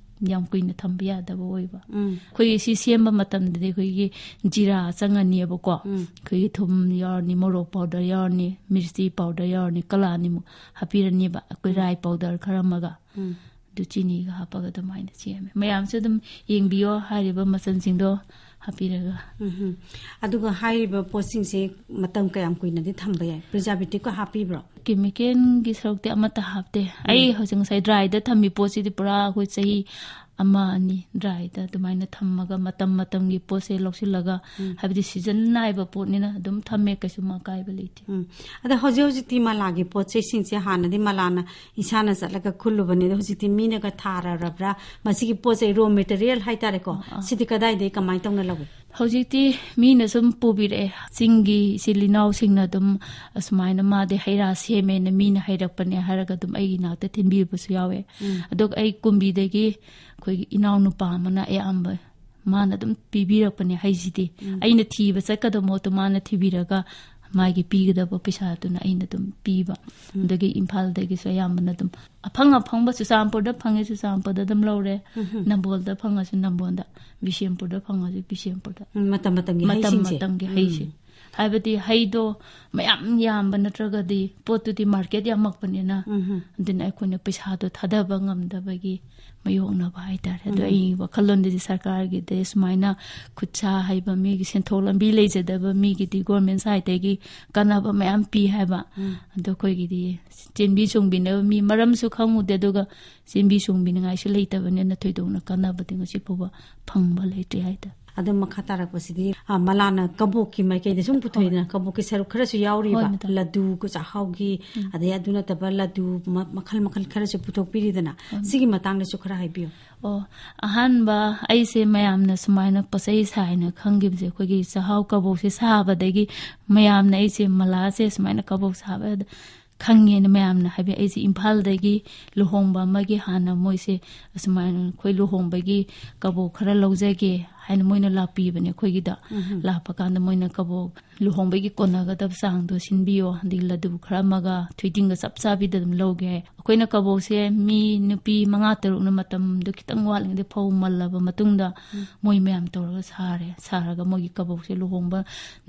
ꯌꯥꯝ ꯀꯨꯏꯅ ꯊꯝꯕ ꯌꯥꯗꯕ ꯑꯣꯏꯕ꯫ ꯑꯩꯈꯣꯏꯒꯤ ꯁꯤ ꯁꯦꯝꯕ ꯃꯇꯝꯗꯗꯤ ꯑꯩꯈꯣꯏꯒꯤ ꯖꯤꯔꯥ ꯆꯪꯉꯅꯤꯕꯀꯣ꯫ ꯑꯩꯈꯣꯏꯒꯤ ꯊꯨꯝ ꯌꯥꯎꯔꯅꯤ, ꯃꯣꯔꯣꯛ powder ꯌꯥꯎꯔꯅꯤ, ꯃꯤꯔꯆꯤ powder ꯌꯥꯎꯔꯅꯤ, ꯀꯂꯥꯅꯤꯃꯨꯛ ꯍꯥꯞꯄꯤꯔꯅꯤꯕ, ꯑꯩꯈꯣꯏ ꯔꯥꯏ powder ꯈꯔ ꯑꯃꯒ꯫ ꯑꯗꯨ ꯆꯤꯅꯤꯒ ꯍꯥꯞꯄꯒ ꯑꯗꯨꯃꯥꯏꯅ ꯁꯦꯝꯃꯦ꯫ ꯃꯌꯥꯝꯁꯨ ꯑꯗꯨꯝ ꯌꯦꯡꯕꯤꯌꯣ ꯍꯥꯏꯔꯤꯕ ꯃꯆꯜꯁꯤꯡꯗꯣ ꯍꯥꯞꯄꯤꯔꯒ꯫ ꯎꯝ꯫ ꯑꯗꯨꯒ ꯍꯥꯏꯔꯤꯕ ꯄꯣꯠꯁꯤꯡꯁꯦ ꯃꯇꯝ ꯀꯌꯥꯝ ꯀꯨꯏꯅꯗꯤ ꯊꯝꯕ ꯌꯥꯏ? Preservative ꯀ ꯍꯥꯞꯄꯤꯕ꯭ꯔꯣ? Chemical ꯒꯤ ꯁꯔꯨꯛꯇꯤ ꯑꯃꯠꯇ ꯍꯥꯞꯇꯦ꯫ ꯑꯩ ꯍꯧꯖꯤꯛ ꯉꯁꯥꯏ dry ꯗ ꯊꯝꯃꯤ ꯄꯣꯠꯁꯤꯗꯤ ꯄꯨꯔꯥ ꯑꯩꯈꯣꯏ ꯆꯍꯤ ꯑꯃ, ꯑꯅꯤ dry ꯗ ꯑꯗꯨꯃꯥꯏꯅ ꯊꯝꯃꯒ ꯃꯇꯝ ꯃꯇꯝꯒꯤ ꯄꯣꯠꯁꯦ ꯂꯧꯁꯤꯜꯂꯒ, ꯍꯥꯏꯕꯗꯤ season ꯅꯥꯏꯕ ꯄꯣꯠꯅꯤꯅ ꯑꯗꯨꯝ ꯊꯝꯃꯦ, ꯀꯩꯁꯨꯝ ꯑꯀꯥꯏꯕ ꯂꯩꯇꯦ꯫ ꯎꯝ꯫ ꯑꯗ ꯍꯧꯖꯤꯛ ꯍꯧꯖꯤꯛꯇꯤ ꯃꯂꯥꯒꯤ ꯄꯣꯠ ꯆꯩꯁꯤꯡꯁꯦ ꯍꯥꯟꯅꯗꯤ ꯃꯂꯥꯅ ꯏꯁꯥꯅ ꯆꯠꯂꯒ ꯈꯨꯜꯂꯨꯕꯅꯦ, ꯑꯗꯣ ꯍꯧꯖꯤꯛꯇꯤ ꯃꯤꯅꯒ ꯊꯥꯔꯔꯕ꯭ꯔꯥ? ꯃꯁꯤꯒꯤ ꯄꯣꯠ ꯆꯩ raw material ꯍꯥꯏꯇꯥꯔꯦꯀꯣ, ꯁꯤꯗꯤ ꯀꯗꯥꯏꯗꯒꯤ ꯀꯃꯥꯏꯅ ꯇꯧꯅ ꯂꯧꯏ? ꯍꯧꯖꯤꯛꯇꯤ ꯃꯤꯅ ꯁꯨꯝ ꯄꯨꯕꯤꯔꯛꯑꯦ, ꯆꯤꯡꯒꯤ ꯏꯆꯤꯜ ꯏꯅꯥꯎꯁꯤꯡꯅ ꯑꯗꯨꯝ, "ꯑꯁꯨꯃꯥꯏꯅ ꯃꯥꯗꯤ ꯍꯩ ꯔꯥ ꯁꯦꯝꯃꯦꯅ ꯃꯤꯅ ꯍꯩꯔꯛꯄꯅꯦ" ꯍꯥꯏꯔꯒ ꯑꯗꯨꯝ ꯑꯩꯒꯤ ꯏꯅꯥꯛꯇ ꯊꯤꯟꯕꯤꯕꯁꯨ ꯌꯥꯎꯋꯦ꯫ ꯑꯗꯨꯒ ꯑꯩ ꯀꯨꯝꯕꯤꯗꯒꯤ ꯑꯩꯈꯣꯏꯒꯤ ꯏꯅꯥꯎꯅꯨꯄꯥ ꯑꯃꯅ ꯑꯌꯥꯝꯕ ꯃꯥꯅ ꯑꯗꯨꯝ ꯄꯤꯕꯤꯔꯛꯄꯅꯦ ꯍꯩꯁꯤꯗꯤ꯫ ꯑꯩꯅ ꯊꯤꯕ ꯆꯠꯀꯗꯕ ꯃꯍꯨꯠꯇ ꯃꯥꯅ ꯊꯤꯕꯤꯔꯒ ꯃꯥꯒꯤ ꯄꯤꯒꯗꯕ ꯄꯩꯁꯥꯗꯨꯅ ꯑꯩꯅ ꯑꯗꯨꯝ ꯄꯤꯕ꯫ ꯑꯗꯒꯤ ꯏꯝꯐꯥꯜꯗꯒꯤꯁꯨ ꯑꯌꯥꯝꯕꯅ ꯑꯗꯨꯝ ꯑꯐꯪ ꯑꯐꯪꯕ, ꯆꯨꯔꯆꯥꯟꯄꯨꯔꯗ ꯐꯪꯉꯦ, ꯆꯨꯔꯆꯥꯟꯄꯨꯔꯗ ꯑꯗꯨꯝ ꯂꯧꯔꯦ꯫ ꯅꯝꯕꯣꯜꯗ ꯐꯪꯉꯁꯨ ꯅꯝꯕꯣꯜꯗ, ꯕꯤꯁꯦꯝꯄꯨꯔꯗ ꯐꯪꯉꯁꯨ ꯕꯤꯁꯦꯝꯄꯨꯔꯗ꯫ ꯎꯝ, ꯃꯇꯝ ꯃꯇꯝꯒꯤ ꯃꯇꯝ ꯍꯩꯁꯤꯡꯁꯦ꯫ ꯃꯇꯝꯒꯤ ꯍꯩꯁꯦ꯫ ꯍꯥꯏꯕꯗꯤ ꯍꯩꯗꯣ ꯃꯌꯥꯝ ꯌꯥꯝꯕ ꯅꯠꯇ꯭ꯔꯒꯗꯤ ꯄꯣꯠꯇꯨꯗꯤ ꯃꯥꯔꯀꯦꯠ ꯌꯥꯝꯃꯛꯄꯅꯤꯅ, ꯎꯝ꯫ ꯑꯗꯨꯅ ꯑꯩꯈꯣꯏꯅ ꯄꯩꯁꯥꯗꯣ ꯊꯥꯗꯕ ꯉꯝꯗꯕꯒꯤ ꯃꯥꯌꯣꯛꯅꯕ ꯍꯥꯏꯇꯥꯔꯦ꯫ ꯑꯗꯣ ꯎꯝ꯫ ꯑꯩ ꯋꯥꯈꯜꯂꯣꯟꯗꯗꯤ ꯁꯔꯀꯥꯔꯒꯤꯗꯤ ꯁꯨꯃꯥꯏꯅ ꯈꯨꯠꯁꯥ ꯍꯩꯕ ꯃꯤꯒꯤ ꯁꯦꯟꯊꯣꯛ ꯂꯝꯕꯤ ꯂꯩꯖꯗꯕ ꯃꯤꯒꯤꯗꯤ ꯒꯣꯔꯃꯦꯟ ꯁꯥꯏꯠꯇꯒꯤ ꯀꯥꯟꯅꯕ ꯃꯌꯥꯝ ꯄꯤ ꯍꯥꯏꯕ꯫ ꯎꯝ꯫ ꯑꯗꯣ ꯑꯩꯈꯣꯏꯒꯤꯗꯤ ꯆꯦꯟꯕꯤ ꯆꯣꯡꯕꯤꯅꯕ ꯃꯤ ꯃꯔꯝꯁꯨ ꯈꯪꯉꯨꯗꯦ, ꯑꯗꯨꯒ ꯆꯦꯟꯕꯤ ꯆꯣꯡꯕꯤꯅꯤꯉꯥꯏꯁꯨ ꯂꯩꯇꯕꯅꯤꯅ ꯊꯣꯏꯗꯣꯛꯅ ꯀꯥꯟꯅꯕꯗꯤ ꯉꯁꯤ ꯐꯥꯎꯕ ꯐꯪꯕ ꯂꯩꯇ꯭ꯔꯤ ꯍꯥꯏꯇꯥꯔꯦ꯫ ꯑꯗꯨ ꯃꯈꯥ ꯇꯥꯔꯛꯄꯁꯤꯗꯤ, ꯑ, ꯃꯂꯥꯅ ꯀꯕꯣꯛꯀꯤ ꯃꯥꯏꯀꯩꯗ ꯁꯨꯝ ꯄꯨꯊꯣꯛꯏꯗꯅ, ꯀꯕꯣꯛꯀꯤ ꯁꯔꯨꯛ ꯈꯔꯁꯨ ꯌꯥꯎꯔꯤꯕ, ꯍꯣꯏ, ꯃꯦꯗꯥꯝ꯫ ꯂꯗꯨ, ꯆꯥꯛꯍꯥꯎꯒꯤ, ꯎꯝ꯫ ꯑꯗꯩ ꯑꯗꯨ ꯅꯠꯇꯕ ꯂꯗꯨ ꯃ-, ꯃꯈꯜ ꯃꯈꯜ ꯈꯔꯁꯨ ꯄꯨꯊꯣꯛꯄꯤꯔꯤꯗꯅ, ꯍꯣꯏ꯫ ꯁꯤꯒꯤ ꯃꯇꯥꯡꯗꯁꯨ ꯈꯔ ꯍꯥꯏꯕꯤꯌꯨ꯫ ꯑꯣ, ꯑꯍꯥꯟꯕ ꯑꯩꯁꯦ ꯃꯌꯥꯝꯅ ꯁꯨꯃꯥꯏꯅ ꯄꯣꯠꯆꯩ ꯁꯥꯏꯅ ꯈꯪꯈꯤꯕꯁꯦ, ꯑꯩꯈꯣꯏꯒꯤ ꯆꯥꯛꯍꯥꯎ ꯀꯕꯣꯛꯁꯦ ꯁꯥꯕꯗꯒꯤ ꯃꯌꯥꯝꯅ ꯑꯩꯁꯦ ꯃꯂꯥꯁꯦ ꯁꯨꯃꯥꯏꯅ ꯀꯕꯣꯛ ꯁꯥꯕ ꯈꯪꯉꯦꯅ ꯃꯌꯥꯝꯅ ꯍꯥꯏꯕꯤ꯫ ꯑꯩꯁꯦ ꯏꯝꯐꯥꯜꯗꯒꯤ ꯂꯨꯍꯣꯡꯕ ꯑꯃꯒꯤ ꯍꯥꯟꯅ ꯃꯣꯏꯁꯦ ꯑꯁꯨꯃꯥꯏꯅ ꯑꯩꯈꯣꯏ ꯂꯨꯍꯣꯡꯕꯒꯤ ꯀꯕꯣꯛ ꯈꯔ ꯂꯧꯖꯒꯦ ꯍꯥꯏꯅ ꯃꯣꯏꯅ ꯂꯥꯛꯄꯤꯕꯅꯦ ꯑꯩꯈꯣꯏꯒꯤꯗ꯫ ꯎꯝ꯫ ꯂꯥꯛꯄ ꯀꯥꯟꯗ ꯃꯣꯏꯅ ꯀꯕꯣꯛ ꯂꯨꯍꯣꯡꯕꯒꯤ ꯀꯣꯟꯅꯒꯗꯕ ꯆꯥꯡꯗꯣ ꯁꯤꯟꯕꯤꯌꯣ, ꯑꯗꯒꯤ ꯂꯗꯨ ꯈꯔ ꯑꯃꯒ ꯊꯣꯏꯗꯤꯡꯒ ꯆꯞ ꯆꯥꯕꯤꯗ ꯑꯗꯨꯝ ꯂꯧꯒꯦ ꯍꯥꯏ꯫ ꯑꯩꯈꯣꯏꯅ ꯀꯕꯣꯛꯁꯦ ꯃꯤ ꯅꯨꯄꯤ ꯃꯉꯥ ꯇꯔꯨꯛꯅ ꯃꯇꯝꯗꯣ ꯈꯤꯇꯪ ꯋꯥꯠꯂꯤꯉꯩꯗ ꯐꯧ ꯃꯜꯂꯕ ꯃꯇꯨꯡꯗ ꯎꯝ꯫ ꯃꯣꯏ ꯃꯌꯥꯝ ꯇꯧꯔꯒ ꯁꯥꯔꯦ꯫ ꯁꯥꯔꯒ ꯃꯣꯏꯒꯤ ꯀꯕꯣꯛꯁꯦ ꯂꯨꯍꯣꯡꯕ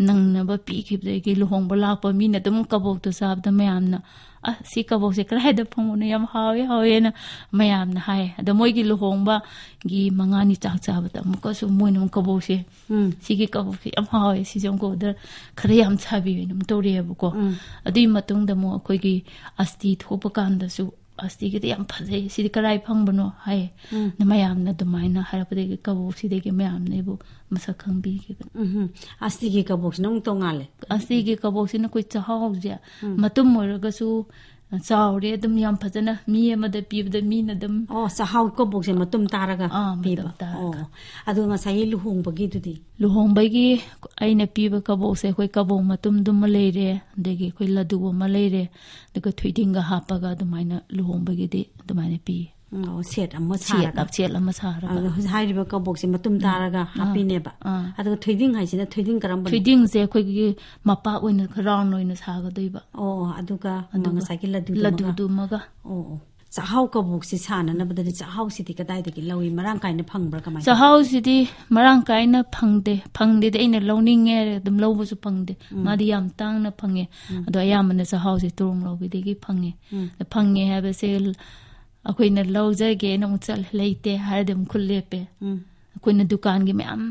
ꯅꯪꯅꯕ ꯄꯤꯈꯤꯕꯗꯒꯤ ꯂꯨꯍꯣꯡꯕ ꯂꯥꯛꯄ ꯃꯤꯅ ꯑꯗꯨꯝ ꯀꯕꯣꯛꯇꯣ ꯆꯥꯕꯗ ꯃꯌꯥꯝꯅ, "ꯑ, ꯁꯤ ꯀꯕꯣꯛꯁꯦ ꯀꯗꯥꯏꯗ ꯐꯪꯕꯅꯣ? ꯌꯥꯝ ꯍꯥꯎꯋꯦ, ꯍꯥꯎꯋꯦꯅ" ꯃꯌꯥꯝꯅ ꯍꯥꯏ꯫ ꯑꯗ ꯃꯣꯏꯒꯤ ꯂꯨꯍꯣꯡꯕꯒꯤ ꯃꯉꯥꯅꯤ ꯆꯥꯛ ꯆꯥꯕꯗ ꯑꯃꯨꯛꯀꯁꯨ ꯃꯣꯏꯅ ꯑꯃꯨꯛ ꯀꯕꯣꯛꯁꯦ, ꯎꯝ꯫ "ꯁꯤꯒꯤ ꯀꯕꯣꯛꯁꯦ ꯌꯥꯝ ꯍꯥꯎꯋꯦ, ꯁꯤꯁꯦ ꯑꯃꯨꯛ order ꯈꯔ ꯌꯥꯝ ꯁꯥꯕꯤꯌꯨꯅ" ꯑꯃꯨꯛ ꯇꯧꯔꯛꯑꯦꯕꯀꯣ꯫ ꯎꯝ꯫ ꯑꯗꯨꯒꯤ ꯃꯇꯨꯡꯗ ꯑꯃꯨꯛ ꯑꯩꯈꯣꯏꯒꯤ ꯑꯁꯇꯤ ꯊꯣꯛꯄ ꯀꯥꯟꯗꯁꯨ, "ꯑꯁꯇꯤꯒꯤꯗꯤ ꯌꯥꯝ ꯐꯖꯩ, ꯁꯤꯗꯤ ꯀꯗꯥꯏ ꯐꯪꯕꯅꯣ?" ꯍꯥꯏ꯫ ꯎꯝ꯫ ꯃꯌꯥꯝꯅ ꯑꯗꯨꯃꯥꯏꯅ ꯍꯥꯏꯔꯛꯄꯗꯒꯤ ꯀꯕꯣꯛꯁꯤꯗꯒꯤ ꯃꯌꯥꯝꯅ ꯑꯩꯕꯨ ꯃꯁꯛ ꯈꯪꯕꯤꯈꯤꯕꯅꯤ꯫ ꯎꯝ꯫ ꯑꯁꯇꯤꯒꯤ ꯀꯕꯣꯛꯁꯤꯅ ꯑꯃꯨꯛ ꯇꯣꯡꯉꯥꯜꯂꯦ꯫ ꯑꯁꯇꯤꯒꯤ ꯀꯕꯣꯛꯁꯤꯅ ꯑꯩꯈꯣꯏ ꯆꯥꯛꯍꯥꯎꯁꯦ ꯎꯝ꯫ ꯃꯇꯨꯝ ꯑꯣꯏꯔꯒꯁꯨ ꯆꯥꯎꯔꯦ, ꯑꯗꯨꯝ ꯌꯥꯝ ꯐꯖꯅ ꯃꯤ ꯑꯃꯗ ꯄꯤꯕꯗ ꯃꯤꯅ ꯑꯗꯨꯝ꯫ ꯑꯣ, ꯆꯥꯛꯍꯥꯎ ꯀꯕꯣꯛꯁꯦ ꯃꯇꯨꯝ ꯇꯥꯔꯒ ꯑꯥ, ꯃꯇꯨꯝ ꯄꯤꯕ꯫ ꯇꯥꯔꯒ꯫ ꯑꯣ, ꯑꯗꯨꯒ ꯉꯁꯥꯏꯒꯤ ꯂꯨꯍꯣꯡꯕꯒꯤꯗꯨꯗꯤ? ꯂꯨꯍꯣꯡꯕꯒꯤ ꯑꯩꯅ ꯄꯤꯕ ꯀꯕꯣꯛꯁꯦ ꯑꯩꯈꯣꯏ ꯀꯕꯣꯛ ꯃꯇꯨꯝꯗꯨꯃ ꯂꯩꯔꯦ, ꯑꯗꯒꯤ ꯑꯩꯈꯣꯏ ꯂꯗꯨ ꯑꯃ ꯂꯩꯔꯦ, ꯑꯗꯨꯒ ꯊꯣꯏꯗꯤꯡꯒ ꯍꯥꯞꯄꯒ ꯑꯗꯨꯃꯥꯏꯅ ꯂꯨꯍꯣꯡꯕꯒꯤꯗꯤ ꯑꯗꯨꯃꯥꯏꯅ ꯄꯤ꯫ ꯎꯝ, ꯑꯣ, ꯁꯦꯠ ꯑꯃ ꯁꯦꯠ ꯁꯥꯔꯒ꯫ ꯑꯃ, ꯁꯦꯠ ꯑꯃ ꯁꯥꯔꯒ꯫ ꯑꯗꯣ ꯍꯧꯖꯤꯛ ꯍꯥꯏꯔꯤꯕ ꯀꯕꯣꯛꯁꯦ ꯃꯇꯨꯝ ꯇꯥꯔꯒ ꯑꯥ, ꯍꯥꯞꯄꯤꯅꯦꯕ꯫ ꯑꯥ꯫ ꯑꯗꯨꯒ ꯊꯣꯏꯗꯤꯡ ꯍꯥꯏꯁꯤꯅ ꯊꯣꯏꯗꯤꯡ ꯀꯔꯝꯕꯅꯣ? ꯊꯣꯏꯗꯤꯡꯁꯦ ꯑꯩꯈꯣꯏꯒꯤ ꯃꯄꯥꯛ ꯑꯣꯏꯅ ꯈꯔ ꯔꯥꯎꯟ ꯑꯣꯏꯅ ꯁꯥꯒꯗꯣꯏꯕ꯫ ꯑꯣ, ꯑꯗꯨꯒ ꯑꯗꯨꯒ ꯉꯁꯥꯏꯒꯤ ꯂꯗꯨꯗꯨꯃꯒ꯫ ꯂꯗꯨꯗꯨꯃꯒ꯫ ꯑꯣ, ꯑꯣ꯫ ꯆꯥꯛꯍꯥꯎ ꯀꯕꯣꯛꯁꯤ ꯁꯥꯟꯅꯅꯕꯗꯗꯤ ꯆꯥꯛꯍꯥꯎꯁꯤꯗꯤ ꯀꯗꯥꯏꯗꯒꯤ ꯂꯧꯏ? ꯃꯔꯥꯡ ꯀꯥꯏꯅ ꯐꯪꯕ꯭ꯔꯥ? ꯀꯃꯥꯏꯅ ꯇꯧꯏ? ꯆꯥꯛꯍꯥꯎꯁꯤꯗꯤ ꯃꯔꯥꯡ ꯀꯥꯏꯅ ꯐꯪꯗꯦ꯫ ꯐꯪꯗꯦꯗꯤ ꯑꯩꯅ ꯂꯧꯅꯤꯡꯉꯦ ꯍꯥꯏꯔꯒ ꯑꯗꯨꯝ ꯂꯧꯕꯁꯨ ꯐꯪꯗꯦ꯫ ꯃꯥꯗꯤ ꯌꯥꯝ ꯇꯥꯡꯅ ꯐꯪꯉꯦ꯫ ꯑꯗꯣ ꯑꯌꯥꯝꯕꯅ ꯆꯥꯛꯍꯥꯎꯁꯦ ꯇꯣꯔꯣꯡ ꯂꯧꯕꯤꯗꯒꯤ ꯐꯪꯉꯦ꯫ ꯑꯗ ꯐꯪꯉꯦ ꯍꯥꯏꯕꯁꯦ ꯑꯩꯈꯣꯏꯅ ꯂꯧꯖꯒꯦꯅ ꯑꯃꯨꯛ ꯆꯠꯂꯦ, ꯂꯩꯇꯦ ꯍꯥꯏꯔꯗꯤ ꯑꯃꯨꯛ ꯈꯨꯠ ꯂꯦꯞꯄꯦ꯫ ꯑꯩꯈꯣꯏꯅ ꯗꯨꯀꯥꯟꯒꯤ ꯃꯌꯥꯝ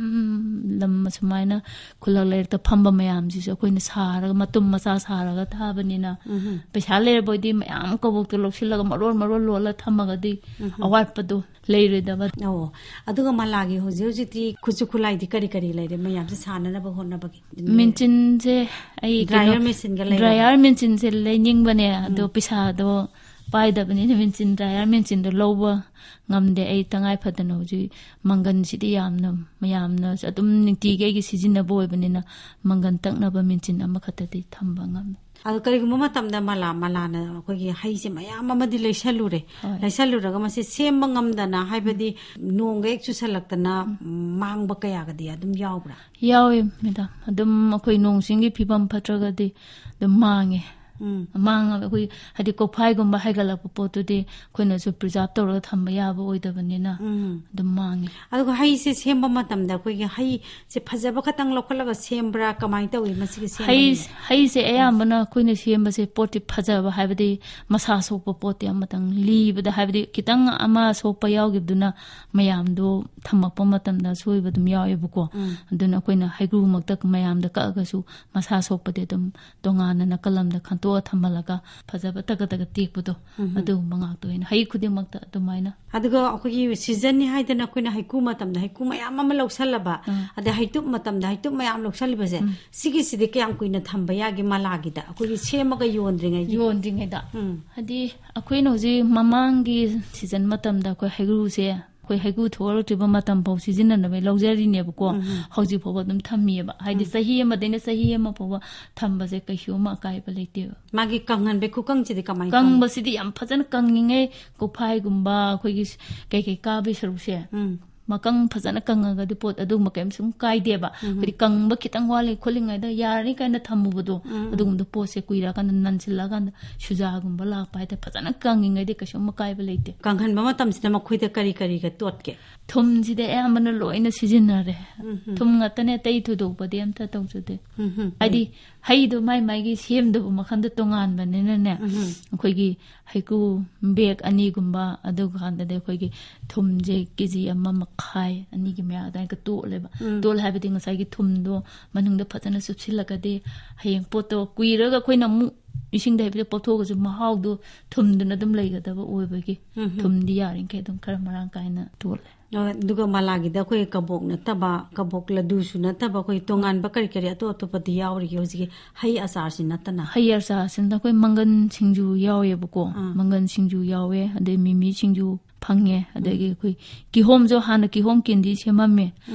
ꯂꯝ ꯑꯁꯨꯃꯥꯏꯅ ꯈꯨꯜꯂꯛ ꯂꯩꯔꯛꯇ ꯐꯝꯕ ꯃꯌꯥꯝꯁꯤꯁꯨ ꯑꯩꯈꯣꯏꯅ ꯁꯥꯔꯒ, ꯃꯇꯨꯝ ꯃꯆꯥ ꯁꯥꯔꯒ ꯊꯥꯕꯅꯤꯅ, ꯄꯩꯁꯥ ꯂꯩꯔꯕꯣꯏꯗꯤ ꯃꯌꯥꯝ ꯀꯕꯣꯛꯇꯣ ꯂꯧꯁꯤꯜꯂꯒ ꯃꯔꯣꯜ ꯃꯔꯣꯜ ꯂꯣꯜꯂ ꯊꯝꯃꯒꯗꯤ ꯑꯋꯥꯠꯄꯗꯣ ꯂꯩꯔꯣꯏꯗꯕ꯫ ꯑꯣ, ꯑꯗꯨꯒ ꯃꯂꯥꯒꯤ ꯍꯧꯖꯤꯛ ꯍꯧꯖꯤꯛꯇꯤ ꯈꯨꯠꯁꯨ ꯈꯨꯠꯂꯥꯏꯗꯤ ꯀꯔꯤ ꯀꯔꯤ ꯂꯩꯔꯦ ꯃꯌꯥꯝꯁꯦ ꯁꯥꯟꯅꯅꯕ ꯍꯣꯠꯅꯕꯒꯤ? ꯃꯦꯆꯤꯟꯁꯦ ꯑꯩ ꯀꯩꯅꯣ, ꯗ꯭ꯔꯥꯏꯌꯔ ꯃꯦꯆꯤꯟꯒ ꯂꯩꯔꯕ? ꯗ꯭ꯔꯥꯏꯌꯔ ꯃꯦꯆꯤꯟꯁꯦ ꯂꯩꯅꯤꯡꯕꯅꯦ, ꯑꯗꯣ ꯄꯩꯁꯥꯗꯣ ꯄꯥꯏꯗꯕꯅꯤꯅ ꯃꯦꯆꯤꯟ, ꯗ꯭ꯔꯥꯏꯌꯔ ꯃꯦꯆꯤꯟꯗꯣ ꯂꯧꯕ ꯉꯝꯗꯦ꯫ ꯑꯩ ꯇꯉꯥꯏ ꯐꯗꯅ ꯍꯧꯖꯤꯛ ꯃꯪꯒꯟꯁꯤꯗꯤ ꯌꯥꯝꯅ, ꯃꯌꯥꯝꯅ ꯑꯗꯨꯝ ꯅꯨꯡꯇꯤꯒꯤ ꯑꯩꯒꯤ ꯁꯤꯖꯤꯟꯅꯕ ꯑꯣꯏꯕꯅꯤꯅ ꯃꯪꯒꯟ ꯇꯛꯅꯕ ꯃꯦꯆꯤꯟ ꯑꯃꯈꯛꯇꯗꯤ ꯊꯝꯕ ꯉꯝꯃꯦ꯫ ꯑꯗꯣ ꯀꯔꯤꯒꯨꯝꯕ ꯃꯇꯝꯗ ꯃꯂꯥ, ꯃꯂꯥꯅ ꯑꯩꯈꯣꯏꯒꯤ ꯍꯩꯁꯦ ꯃꯌꯥꯝ ꯑꯃꯗꯤ ꯂꯩꯁꯜꯂꯨꯔꯦ꯫ ꯍꯣꯏ꯫ ꯂꯩꯁꯜꯂꯨꯔꯒ ꯃꯁꯤ ꯁꯦꯝꯕ ꯉꯝꯗꯅ, ꯍꯥꯏꯕꯗꯤ ꯅꯣꯡꯒ ꯍꯦꯛ ꯆꯨꯁꯜꯂꯛꯇꯅ ꯃꯥꯡꯕ ꯀꯌꯥꯒꯗꯤ ꯑꯗꯨꯝ ꯌꯥꯎꯕ꯭ꯔꯥ? ꯌꯥꯎꯋꯦ ꯃꯦꯗꯥꯝ꯫ ꯑꯗꯨꯝ ꯑꯩꯈꯣꯏ ꯅꯣꯡ ꯆꯤꯡꯒꯤ ꯐꯤꯕꯝ ꯐꯠꯇ꯭ꯔꯒꯗꯤ ꯑꯗꯨꯝ ꯃꯥꯡꯉꯦ꯫ ꯃꯥꯡꯉꯒ ꯑꯩꯈꯣꯏ, ꯍꯥꯏꯗꯤ, ꯀꯣꯛꯐꯥꯏꯒꯨꯝꯕ ꯍꯥꯏꯒꯠꯂꯛꯄ ꯄꯣꯠꯇꯨꯗꯤ ꯑꯩꯈꯣꯏꯅꯁꯨ ꯄ꯭ꯔꯤꯖꯥꯕ ꯇꯧꯔꯒ ꯊꯝꯕ ꯌꯥꯕ ꯑꯣꯏꯗꯕꯅꯤꯅ ꯑꯗꯨꯝ ꯃꯥꯡꯉꯦ꯫ ꯑꯗꯨꯒ ꯍꯩꯁꯦ ꯁꯦꯝꯕ ꯃꯇꯝꯗ ꯑꯩꯈꯣꯏꯒꯤ ꯍꯩꯁꯦ ꯐꯖꯕ ꯈꯛꯇꯪ ꯂꯧꯈꯠꯂꯒ ꯁꯦꯝꯕ꯭ꯔꯥ? ꯀꯃꯥꯏꯅ ꯇꯧꯏ ꯃꯁꯤꯒꯤ ꯁꯦꯝꯕꯒꯤ? ꯍꯩ-, ꯍꯩꯁꯦ ꯑꯌꯥꯝꯕꯅ ꯑꯩꯈꯣꯏꯅ ꯁꯦꯝꯕꯁꯦ ꯄꯣꯠꯇꯤ ꯐꯖꯕ, ꯍꯥꯏꯕꯗꯤ ꯃꯁꯥ ꯁꯣꯛꯄ ꯄꯣꯠꯇꯤ ꯑꯃꯇꯪ ꯂꯤꯕꯗ, ꯍꯥꯏꯕꯗꯤ ꯈꯤꯇꯪ ꯑꯃ ꯁꯣꯛꯄ ꯌꯥꯎꯈꯤꯕꯗꯨꯅ ꯃꯌꯥꯝꯗꯣ ꯊꯝꯃꯛꯄ ꯃꯇꯝꯗ ꯑꯁꯣꯏꯕ ꯑꯗꯨꯝ ꯌꯥꯎꯋꯦꯕꯀꯣ꯫ ꯑꯗꯨꯅ ꯑꯩꯈꯣꯏꯅ ꯍꯩꯀ꯭ꯔꯨꯃꯛꯇ ꯃꯌꯥꯝꯗ ꯀꯛꯑꯒꯁꯨ ꯃꯁꯥ ꯁꯣꯛꯄꯗꯤ ꯑꯗꯨꯝ ꯇꯣꯉꯥꯟꯅ ꯅꯥꯀꯜ ꯑꯃꯗ ꯈꯟꯇꯣꯛꯑ ꯊꯝꯍꯜꯂꯒ ꯐꯖꯕ ꯇꯒꯠ ꯇꯒꯠ ꯇꯦꯛꯄꯗꯣ, ꯑꯗꯨꯒꯨꯝꯕ ꯉꯥꯛꯇ ꯑꯣꯏꯅ ꯍꯩ ꯈꯨꯗꯤꯡꯃꯛꯇ ꯑꯗꯨꯃꯥꯏꯅ꯫ ꯑꯗꯨꯒ ꯑꯩꯈꯣꯏꯒꯤ ꯁꯤꯖꯟꯅꯤ ꯍꯥꯏꯗꯅ ꯑꯩꯈꯣꯏꯅ ꯍꯩꯀꯨ ꯃꯇꯝꯗ ꯍꯩꯀꯨ ꯃꯌꯥꯝ ꯑꯃ ꯂꯧꯁꯜꯂꯕ, ꯑꯗꯩ ꯍꯩꯇꯨꯞ ꯃꯇꯝꯗ ꯍꯩꯇꯨꯞ ꯃꯌꯥꯝ ꯂꯧꯁꯜꯂꯤꯕꯁꯦ, ꯁꯤꯒꯤꯁꯤꯗꯤ ꯀꯌꯥꯝ ꯀꯨꯏꯅ ꯊꯝꯕ ꯌꯥꯒꯦ ꯃꯂꯥꯒꯤꯗ, ꯑꯩꯈꯣꯏꯒꯤ ꯁꯦꯝꯃꯒ ꯌꯣꯟꯗ꯭ꯔꯤꯉꯩꯒꯤ? ꯌꯣꯟꯗ꯭ꯔꯤꯉꯩꯗ꯫ ꯎꯝ꯫ ꯍꯥꯏꯗꯤ ꯑꯩꯈꯣꯏꯅ ꯍꯧꯖꯤꯛ ꯃꯃꯥꯡꯒꯤ ꯁꯤꯖꯟ ꯃꯇꯝꯗ ꯑꯩꯈꯣꯏ ꯍꯩꯀ꯭ꯔꯨꯁꯦ, ꯑꯩꯈꯣꯏ ꯍꯩꯀ꯭ꯔꯨ ꯊꯣꯛꯂꯛꯇ꯭ꯔꯤꯕ ꯃꯇꯝ ꯐꯥꯎ ꯁꯤꯖꯤꯟꯅꯅꯕ ꯂꯧꯖꯔꯤꯅꯦꯕꯀꯣ꯫ ꯍꯧꯖꯤꯛ ꯐꯥꯎꯕ ꯑꯗꯨꯝ ꯊꯝꯃꯤꯑꯕ꯫ ꯍꯥꯏꯗꯤ ꯆꯍꯤ ꯑꯃꯗꯩꯅ ꯆꯍꯤ ꯑꯃ ꯐꯥꯎꯕ ꯊꯝꯕꯁꯦ ꯀꯩꯁꯨ ꯑꯃ ꯑꯀꯥꯏꯕ ꯂꯩꯇꯦꯕ꯫ ꯃꯥꯒꯤ ꯀꯪꯍꯟꯕꯩ ꯈꯨꯀꯪꯁꯤꯗꯤ ꯀꯃꯥꯏꯅ ꯇꯧꯏ? ꯀꯪꯕꯁꯤꯗꯤ ꯌꯥꯝ ꯐꯖꯅ ꯀꯪꯉꯤꯉꯩ, ꯀꯣꯛꯐꯥꯏꯒꯨꯝꯕ, ꯑꯩꯈꯣꯏꯒꯤ ꯀꯩꯀꯩ ꯀꯥꯕꯩ ꯁꯔꯨꯛꯁꯦ, ꯎꯝ꯫ ꯃꯀꯪ ꯐꯖꯅ ꯀꯪꯉꯒꯗꯤ ꯄꯣꯠ ꯑꯗꯨꯒꯨꯝꯕ ꯀꯔꯤꯝ ꯁꯨꯝ ꯀꯥꯏꯗꯦꯕ꯫ ꯑꯩꯈꯣꯏꯗꯤ ꯀꯪꯕ ꯈꯤꯇꯪ ꯋꯥꯠꯂꯤ ꯈꯣꯠꯂꯤꯉꯩꯗ ꯌꯥꯔꯅꯤ ꯀꯥꯏꯅ ꯊꯝꯃꯨꯕꯗꯣ, ꯑꯗꯨꯒꯨꯝꯕꯗꯣ ꯄꯣꯠꯁꯦ ꯀꯨꯏꯔꯛꯑꯀꯥꯟꯗ ꯅꯟꯁꯤꯜꯂꯛꯑꯀꯥꯟꯗ ꯁꯨꯖꯥꯒꯨꯝꯕ ꯂꯥꯛꯄ ꯍꯥꯏꯇꯥꯔꯦ, ꯐꯖꯅ ꯀꯪꯉꯤꯉꯩꯗꯤ ꯀꯩꯁꯨꯝ ꯑꯀꯥꯏꯕ ꯂꯩꯇꯦ꯫ ꯀꯪꯍꯟꯕ ꯃꯇꯝꯁꯤꯗ ꯃꯈꯣꯏꯗ ꯀꯔꯤ ꯀꯔꯤꯒ ꯇꯣꯠꯀꯦ? ꯊꯨꯝꯁꯤꯗꯤ ꯑꯌꯥꯝꯕꯅ ꯂꯣꯏꯅ ꯁꯤꯖꯤꯟꯅꯔꯦ꯫ ꯊꯨꯝ ꯉꯥꯛꯇꯅꯦ, ꯑꯇꯩ ꯊꯣꯏꯗꯣꯛꯄꯗꯤ ꯑꯝꯇ ꯇꯧꯖꯗꯦ꯫ ꯍꯥꯏꯗꯤ ꯍꯩꯗꯣ ꯃꯥꯏ ꯃꯥꯏꯒꯤ ꯁꯦꯝꯗꯕ ꯃꯈꯜꯗꯣ ꯇꯣꯉꯥꯟꯕꯅꯤꯅꯅꯦ, ꯑꯩꯈꯣꯏꯒꯤ ꯍꯩꯀ꯭ꯔꯨ ꯕꯦꯒ ꯑꯅꯤꯒꯨꯝꯕ, ꯑꯗꯨꯀꯥꯟꯗꯗꯤ ꯑꯩꯈꯣꯏꯒꯤ ꯊꯨꯝꯁꯦ ꯀꯦ ꯖꯤ ꯑꯃ ꯃꯈꯥꯏ, ꯑꯅꯤꯒꯤ ꯃꯌꯥ ꯑꯗꯨꯃꯥꯏꯅ ꯇꯣꯠꯂꯦꯕ꯫ ꯇꯣꯠꯂꯦ ꯍꯥꯏꯕꯗꯤ ꯉꯁꯥꯏꯒꯤ ꯊꯨꯝꯗꯣ ꯃꯅꯨꯡꯗ ꯐꯖꯅ ꯆꯨꯞꯁꯤꯜꯂꯒꯗꯤ ꯍꯌꯦꯡ ꯄꯣꯠꯇꯣ ꯀꯨꯏꯔꯒ ꯑꯩꯈꯣꯏꯅ ꯑꯃꯨꯛ ꯏꯁꯤꯡꯗ ꯍꯥꯏꯐꯦꯠ ꯄꯣꯞꯊꯣꯛꯑꯒꯁꯨ ꯃꯍꯥꯎꯗꯣ ꯊꯨꯝꯗꯨꯅ ꯑꯗꯨꯝ ꯂꯩꯒꯗꯕ ꯑꯣꯏꯕꯒꯤ ꯊꯨꯝꯗꯤ ꯌꯥꯔꯤꯈꯩ ꯑꯗꯨꯝ ꯈꯔ ꯃꯔꯥꯡ ꯀꯥꯏꯅ ꯇꯣꯠꯂꯦ꯫ ꯑꯗꯨꯒ ꯃꯂꯥꯒꯤꯗ ꯑꯩꯈꯣꯏ ꯀꯕꯣꯛ ꯅꯠꯇꯕ, ꯀꯕꯣꯛ ꯂꯗꯨꯁꯨ ꯅꯠꯇꯕ, ꯑꯩꯈꯣꯏ ꯇꯣꯉꯥꯟꯕ ꯀꯔꯤ ꯀꯔꯤ ꯑꯇꯣꯞ ꯑꯇꯣꯞꯄꯗꯤ ꯌꯥꯎꯔꯤꯒꯦ ꯍꯧꯖꯤꯛꯀꯤ ꯍꯩ ꯑꯆꯥꯔꯁꯤ ꯅꯠꯇꯅ? ꯍꯩ ꯑꯆꯥꯔꯁꯤꯅ ꯑꯩꯈꯣꯏ ꯃꯪꯒꯟ ꯁꯤꯡꯖꯨ ꯌꯥꯎꯋꯦꯕꯀꯣ꯫ ꯃꯪꯒꯟ ꯁꯤꯡꯖꯨ ꯌꯥꯎꯋꯦ, ꯑꯗꯩ ꯃꯤꯃꯤ ꯁꯤꯡꯖꯨ ꯐꯪꯉꯦ꯫ ꯑꯗꯒꯤ ꯑꯩꯈꯣꯏ ꯀꯤꯍꯣꯝꯁꯨ ꯍꯥꯟꯅ ꯀꯤꯍꯣꯝ ꯀꯦꯟꯗꯤ ꯁꯦꯝꯃꯝꯃꯦ꯫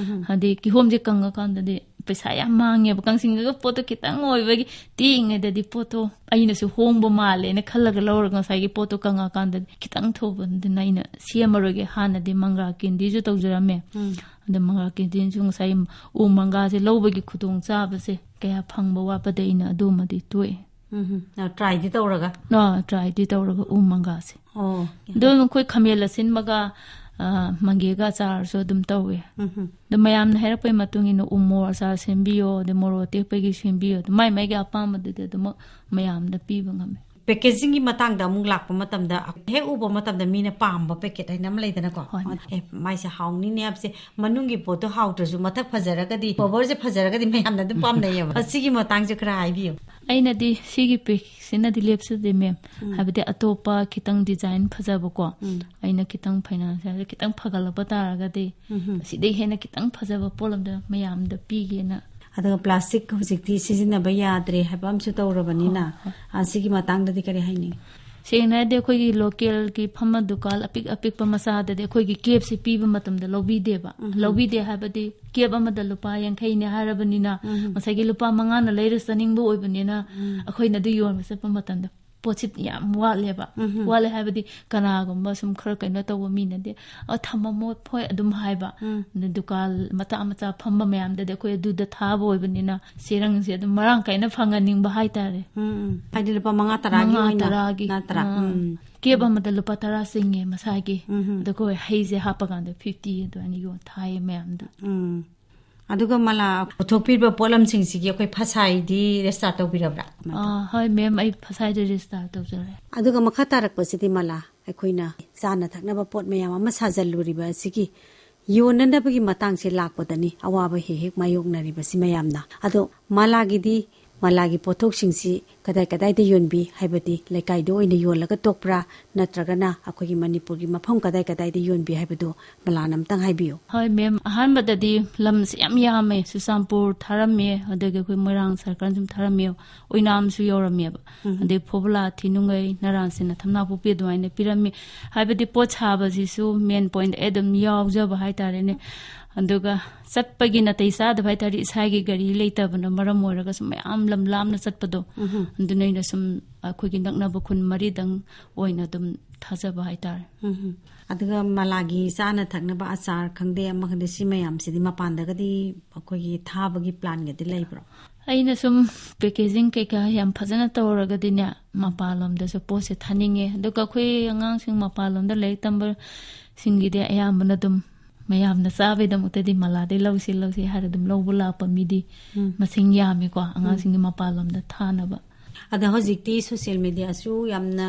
ꯍꯥꯏꯗꯤ ꯀꯤꯍꯣꯝꯁꯦ ꯀꯪꯉꯀꯥꯟꯗꯗꯤ ꯄꯩꯁꯥ ꯌꯥꯝ ꯃꯥꯡꯉꯦꯕ, ꯀꯪꯁꯤꯡꯗꯨꯒ ꯄꯣꯠꯇꯣ ꯈꯤꯇꯪ ꯑꯣꯏꯕꯒꯤ, ꯇꯦꯛꯏꯉꯩꯗꯗꯤ ꯄꯣꯠꯇꯣ ꯑꯩꯅꯁꯨ ꯍꯣꯡꯕ ꯃꯥꯜꯂꯦꯅ ꯈꯜꯂꯒ ꯂꯧꯔꯒ ꯉꯁꯥꯏꯒꯤ ꯄꯣꯠꯇꯣ ꯀꯪꯉꯀꯥꯟꯗꯗꯤ ꯈꯤꯇꯪ ꯊꯧꯕꯗꯨꯅ ꯑꯩꯅ ꯁꯦꯝꯃꯔꯣꯏꯒꯦ꯫ ꯍꯥꯟꯅꯗꯤ ꯃꯪꯒ꯭ꯔꯥ ꯀꯦꯟꯗꯤꯁꯨ ꯇꯧꯖꯔꯝꯃꯦ꯫ ꯑꯗ ꯃꯪꯒ꯭ꯔꯥ ꯀꯦꯟꯗꯤꯁꯨ ꯉꯁꯥꯏ ꯎ ꯃꯪꯒ꯭ꯔꯥꯁꯦ ꯂꯧꯕꯒꯤ ꯈꯨꯗꯣꯡ ꯆꯥꯕꯁꯦ ꯀꯌꯥ ꯐꯪꯕ ꯋꯥꯠꯄꯗ ꯑꯩꯅ ꯑꯗꯨꯃꯗꯤ ꯇꯣꯛꯑꯦ꯫ ꯎꯝ, ꯇ꯭ꯔꯥꯏꯗꯤ ꯇꯧꯔꯒ? ꯑꯥ, ꯇ꯭ꯔꯥꯏꯗꯤ ꯇꯧꯔꯒ ꯎ ꯃꯪꯒ꯭ꯔꯥꯁꯦ꯫ ꯑꯣ꯫ ꯑꯗꯨꯝ ꯑꯩꯈꯣꯏ ꯈꯥꯃꯦꯟ ꯑꯁꯤꯟꯕꯒ, ꯑ, ꯃꯪꯒꯦꯒ ꯑꯆꯥꯔꯁꯨ ꯑꯗꯨꯝ ꯇꯧꯋꯦ꯫ ꯑꯗꯣ ꯃꯌꯥꯝꯅ ꯍꯥꯏꯔꯛꯄꯒꯤ ꯃꯇꯨꯡ ꯏꯟꯅ ꯎ ꯃꯣꯔꯣꯛ ꯑꯆꯥꯔ ꯁꯦꯝꯕꯤꯌꯣ, ꯑꯗꯩ ꯃꯣꯔꯣꯛ ꯑꯇꯦꯛꯄꯒꯤ ꯁꯦꯝꯕꯤꯌꯣ, ꯑꯗꯣ ꯃꯥꯏ ꯃꯥꯏꯒꯤ ꯑꯄꯥꯝꯕꯗꯨꯗꯤ ꯑꯗꯨꯃꯛ ꯃꯌꯥꯝꯗ ꯄꯤꯕ ꯉꯝꯃꯦ꯫ ꯄꯦꯀꯦꯖꯤꯡꯒꯤ ꯃꯇꯥꯡꯗ ꯑꯃꯨꯛ ꯂꯥꯛꯄ ꯃꯇꯝꯗ, ꯍꯦꯛ ꯎꯕ ꯃꯇꯝꯗ ꯃꯤꯅ ꯄꯥꯝꯕ ꯄꯦꯀꯦꯠ ꯍꯥꯏꯅ ꯑꯃ ꯂꯩꯗꯅꯀꯣ? ꯍꯣꯏ꯫ ꯑꯦ, ꯃꯥꯏꯁꯦ ꯍꯥꯎꯅꯤꯅꯦ ꯍꯥꯏꯕꯁꯦ, ꯃꯅꯨꯡꯒꯤ ꯄꯣꯠꯇꯣ ꯍꯥꯎꯇ꯭ꯔꯁꯨ ꯃꯊꯛ ꯐꯖꯔꯒꯗꯤ, ꯀꯣꯕꯔꯁꯦ ꯐꯖꯔꯒꯗꯤ ꯃꯌꯥꯝꯅ ꯑꯗꯨꯝ ꯄꯥꯝꯅꯩꯌꯦꯕ꯫ ꯑꯁꯤꯒꯤ ꯃꯇꯥꯡꯁꯦ ꯈꯔ ꯍꯥꯏꯕꯤꯌꯨ꯫ ꯑꯩꯅꯗꯤ ꯁꯤꯒꯤ ꯄꯦꯛꯁꯤꯅꯗꯤ ꯂꯦꯞꯆꯗꯦ, ꯃꯦꯝ꯫ ꯍꯥꯏꯕꯗꯤ ꯑꯇꯣꯞꯄ ꯈꯤꯇꯪ ꯗꯤꯖꯥꯏꯟ ꯐꯖꯕꯀꯣ, ꯑꯩꯅ ꯈꯤꯇꯪ ꯐꯥꯏꯅꯥꯟꯁꯤꯌꯦꯜꯁꯦ ꯈꯤꯇꯪ ꯐꯒꯠꯂꯛꯄ ꯇꯥꯔꯒꯗꯤ, ꯑꯁꯤꯗꯩ ꯍꯦꯟꯅ ꯈꯤꯇꯪ ꯐꯖꯕ ꯄꯣꯠ ꯑꯝꯗ ꯃꯌꯥꯝꯗ ꯄꯤꯒꯦꯅ꯫ ꯑꯗꯨꯒ ꯄ꯭ꯂꯥꯁꯇꯤꯛ ꯍꯧꯖꯤꯛꯇꯤ ꯁꯤꯖꯤꯟꯅꯕ ꯌꯥꯗ꯭ꯔꯦ ꯍꯥꯏꯕ ꯑꯃꯁꯨ ꯇꯧꯔꯕꯅꯤꯅ, ꯑ, ꯁꯤꯒꯤ ꯃꯇꯥꯡꯗꯗꯤ ꯀꯔꯤ ꯍꯥꯏꯅꯤꯡꯉꯤ? ꯁꯦꯡꯅ ꯍꯥꯏꯔꯗꯤ ꯑꯩꯈꯣꯏꯒꯤ ꯂꯣꯀꯦꯜꯒꯤ ꯐꯝꯕ ꯗꯨꯀꯥꯟ ꯑꯄꯤꯛ ꯑꯄꯤꯛꯄ ꯃꯆꯥꯗꯗꯤ ꯑꯩꯈꯣꯏꯒꯤ ꯀꯦꯞꯁꯦ ꯄꯤꯕ ꯃꯇꯝꯗ ꯂꯧꯕꯤꯗꯦꯕ꯫ ꯂꯧꯕꯤꯗꯦ ꯍꯥꯏꯕꯗꯤ ꯀꯦꯞ ꯑꯃꯗ ꯂꯨꯄꯥ ꯌꯥꯡꯈꯩꯅꯦ ꯍꯥꯏꯔꯕꯅꯤꯅ, ꯉꯁꯥꯏꯒꯤ ꯂꯨꯄꯥ ꯃꯉꯥꯅ ꯂꯩꯔ ꯆꯥꯅꯤꯡꯕ ꯑꯣꯏꯕꯅꯤꯅ, ꯑꯩꯈꯣꯏꯅ ꯑꯗꯨ ꯌꯣꯟꯕ ꯆꯠꯄ ꯃꯇꯝꯗ ꯄꯣꯠꯁꯤ ꯌꯥꯝ ꯋꯥꯠꯂꯦꯕ꯫ ꯎꯝꯍꯨꯝ꯫ ꯋꯥꯠꯂꯦ ꯍꯥꯏꯕꯗꯤ ꯀꯅꯥꯒꯨꯝꯕ ꯁꯨꯝ ꯈꯔ ꯀꯩꯅꯣ ꯇꯧꯕ ꯃꯤꯅꯗꯤ, "ꯑ, ꯊꯝꯃꯝꯃꯣ ꯍꯣꯏ" ꯑꯗꯨꯝ ꯍꯥꯏꯕ꯫ ꯎꯝ꯫ ꯑꯗ ꯗꯨꯀꯥꯟ ꯃꯆꯥ ꯃꯆꯥ ꯐꯝꯕ ꯃꯌꯥꯝꯗꯗꯤ ꯑꯩꯈꯣꯏ ꯑꯗꯨꯗ ꯊꯥꯕ ꯑꯣꯏꯕꯅꯤꯅ ꯆꯦꯔꯪꯁꯦ ꯑꯗꯨꯝ ꯃꯔꯥꯡ ꯀꯥꯏꯅ ꯐꯪꯍꯟꯅꯤꯡꯕ ꯍꯥꯏꯇꯥꯔꯦ꯫ ꯎꯝ, ꯎꯝ꯫ ꯍꯥꯏꯗꯤ ꯂꯨꯄꯥ ꯃꯉꯥ ꯇꯔꯥꯒꯤ ꯃꯉꯥ ꯑꯣꯏꯅ ꯇꯔꯥꯒꯤ꯫ ꯅꯠꯇ꯭ꯔꯥ? ꯑꯥ꯫ ꯎꯝ꯫ ꯀꯦꯞ ꯑꯃꯗ ꯂꯨꯄꯥ ꯇꯔꯥ ꯆꯤꯡꯉꯦ ꯃꯁꯥꯒꯤ꯫ ꯎꯝ, ꯎꯝ꯫ ꯑꯗꯨꯒ ꯍꯣꯏ ꯍꯩꯁꯦ ꯍꯥꯞꯄꯀꯥꯟꯗ ꯐꯤꯐꯇꯤ ꯑꯗꯨꯃꯥꯏꯅ ꯌꯣꯟ ꯊꯥꯏꯌꯦ ꯃꯌꯥꯝꯗ꯫ ꯎꯝ꯫ ꯑꯗꯨꯒ ꯃꯂꯥ ꯄꯨꯊꯣꯛꯄꯤꯔꯤꯕ ꯄꯣꯠꯂꯝꯁꯤꯡꯁꯤꯒꯤ ꯑꯩꯈꯣꯏ ꯐꯁꯥꯏꯗꯤ ꯔꯦꯖꯤꯁꯇꯥꯔ ꯇꯧꯕꯤꯔꯕ꯭ꯔꯥ? ꯑꯥ, ꯍꯣꯏ ꯃꯦꯝ, ꯑꯩ ꯐꯁꯥꯏꯗ ꯔꯦꯖꯤꯁꯇꯥꯔ ꯇꯧꯖꯔꯦ꯫ ꯑꯗꯨꯒ ꯃꯈꯥ ꯇꯥꯔꯛꯄꯁꯤꯗꯤ ꯃꯂꯥ, ꯑꯩꯈꯣꯏꯅ ꯆꯥꯅ ꯊꯛꯅꯕ ꯄꯣꯠ ꯃꯌꯥꯝ ꯑꯃ ꯁꯥꯖꯜꯂꯨꯔꯤꯕ ꯑꯁꯤꯒꯤ ꯌꯣꯟꯅꯅꯕꯒꯤ ꯃꯇꯥꯡꯁꯦ ꯂꯥꯛꯄꯗꯅꯤ ꯑꯋꯥꯕ ꯍꯦꯛ ꯍꯦꯛ ꯃꯥꯌꯣꯛꯅꯔꯤꯕꯁꯤ ꯃꯌꯥꯝꯅ꯫ ꯑꯗꯣ ꯃꯂꯥꯒꯤꯗꯤ, ꯃꯂꯥꯒꯤ ꯄꯣꯠꯊꯣꯛꯁꯤꯡꯁꯤ ꯀꯗꯥꯏ ꯀꯗꯥꯏꯗ ꯌꯣꯟꯕꯤ? ꯍꯥꯏꯕꯗꯤ ꯂꯩꯀꯥꯏꯗ ꯑꯣꯏꯅ ꯌꯣꯜꯂꯒ ꯇꯣꯛꯄ꯭ꯔꯥ? ꯅꯠꯇ꯭ꯔꯒꯅ ꯑꯩꯈꯣꯏꯒꯤ ꯃꯅꯤꯄꯨꯔꯒꯤ ꯃꯐꯝ ꯀꯗꯥꯏ ꯀꯗꯥꯏꯗ ꯌꯣꯟꯕꯤ ꯍꯥꯏꯕꯗꯨ ꯃꯂꯥꯅ ꯑꯝꯇꯪ ꯍꯥꯏꯕꯤꯌꯨ꯫ ꯍꯣꯏ ꯃꯦꯝ, ꯑꯍꯥꯟꯕꯗꯗꯤ ꯂꯝꯁꯦ ꯌꯥꯝ ꯌꯥꯝꯃꯦ꯫ ꯆꯨꯔꯆꯥꯟꯄꯨꯔ ꯊꯥꯔꯝꯃꯦ, ꯑꯗꯒꯤ ꯑꯩꯈꯣꯏ ꯃꯣꯏꯔꯥꯡ ꯁꯔꯀꯜ ꯁꯨꯝ ꯊꯥꯔꯝꯃꯦ, ꯑꯣꯏꯅꯥꯝꯁꯨ ꯌꯧꯔꯝꯃꯦꯕ꯫ ꯎꯝ꯫ ꯑꯗꯩ ꯐꯣꯕꯣꯂꯥ, ꯊꯤꯅꯨꯡꯒꯩ, ꯅꯔꯥꯟ ꯁꯤꯟꯅ, ꯊꯝꯅꯥꯄꯣꯛꯄꯤ ꯑꯗꯨꯃꯥꯏꯅ ꯄꯤꯔꯝꯃꯤ꯫ ꯍꯥꯏꯕꯗꯤ ꯄꯣꯠ ꯁꯥꯕꯁꯤꯁꯨ ꯃꯦꯟ ꯄꯣꯏꯟꯠ ꯑꯩ ꯑꯗꯨꯝ ꯌꯥꯎꯖꯕ ꯍꯥꯏꯇꯥꯔꯦꯅꯦ꯫ ꯑꯗꯨꯒ ꯆꯠꯄꯒꯤ ꯅꯥꯇꯩ ꯆꯥꯗꯕ ꯍꯥꯏꯇꯥꯔꯦ, ꯏꯁꯥꯒꯤ ꯒꯥꯔꯤ ꯂꯩꯇꯕꯅ ꯃꯔꯝ ꯑꯣꯏꯔꯒꯁꯨ ꯃꯌꯥꯝ ꯂꯝ ꯂꯥꯞꯅ ꯆꯠꯄꯗꯣ꯫ ꯎꯝ꯫ ꯑꯗꯨꯅ ꯑꯩꯅ ꯁꯨꯝ ꯑꯩꯈꯣꯏꯒꯤ ꯅꯛꯅꯕ ꯈꯨꯟ ꯃꯔꯤꯗꯪ ꯑꯣꯏꯅ ꯑꯗꯨꯝ ꯊꯥꯖꯕ ꯍꯥꯏꯇꯥꯔꯦ꯫ ꯎꯝ꯫ ꯑꯗꯨꯒ ꯃꯂꯥꯒꯤ ꯆꯥꯅ ꯊꯛꯅꯕ ꯑꯆꯥꯔ ꯈꯪꯗꯦ, ꯑꯃ ꯈꯪꯗꯦ, ꯁꯤ ꯃꯌꯥꯝꯁꯤꯗꯤ ꯃꯄꯥꯟꯗꯒꯗꯤ ꯑꯩꯈꯣꯏꯒꯤ ꯊꯥꯕꯒꯤ ꯄ꯭ꯂꯥꯟꯒꯗꯤ ꯂꯩꯕ꯭ꯔꯣ? ꯑꯩꯅ ꯁꯨꯝ ꯄꯦꯀꯦꯖꯤꯡ ꯀꯩꯀꯥ ꯌꯥꯝ ꯐꯖꯅ ꯇꯧꯔꯒꯗꯤꯅꯦ, ꯃꯄꯥꯟꯂꯣꯝꯗꯁꯨ ꯄꯣꯠꯁꯦ ꯊꯥꯅꯤꯡꯉꯦ꯫ ꯑꯗꯨꯒ ꯑꯩꯈꯣꯏ ꯑꯉꯥꯡꯁꯤꯡ ꯃꯄꯥꯟꯂꯣꯝꯗ ꯂꯥꯏꯔꯤꯛ ꯇꯝꯕꯁꯤꯡꯒꯤꯗꯤ ꯑꯌꯥꯝꯕꯅ ꯑꯗꯨꯝ ꯃꯌꯥꯝꯅ ꯆꯥꯕꯩꯗꯃꯛꯇꯗꯤ ꯃꯂꯥꯗꯩ ꯂꯧꯁꯤ ꯂꯧꯁꯤ ꯍꯥꯏꯔ ꯑꯗꯨꯝ ꯂꯧꯕ ꯂꯥꯛꯄ ꯃꯤꯗꯤ ꯎꯝ꯫ ꯃꯁꯤꯡ ꯌꯥꯝꯃꯤꯀꯣ, ꯎꯝ꯫ ꯑꯉꯥꯡꯁꯤꯡꯒꯤ ꯃꯄꯥꯟꯂꯣꯝꯗ ꯊꯥꯅꯕ꯫ ꯑꯗ ꯍꯧꯖꯤꯛꯇꯤ ꯁꯣꯁꯤꯌꯦꯜ ꯃꯦꯗꯤꯌꯥꯁꯨ ꯌꯥꯝꯅ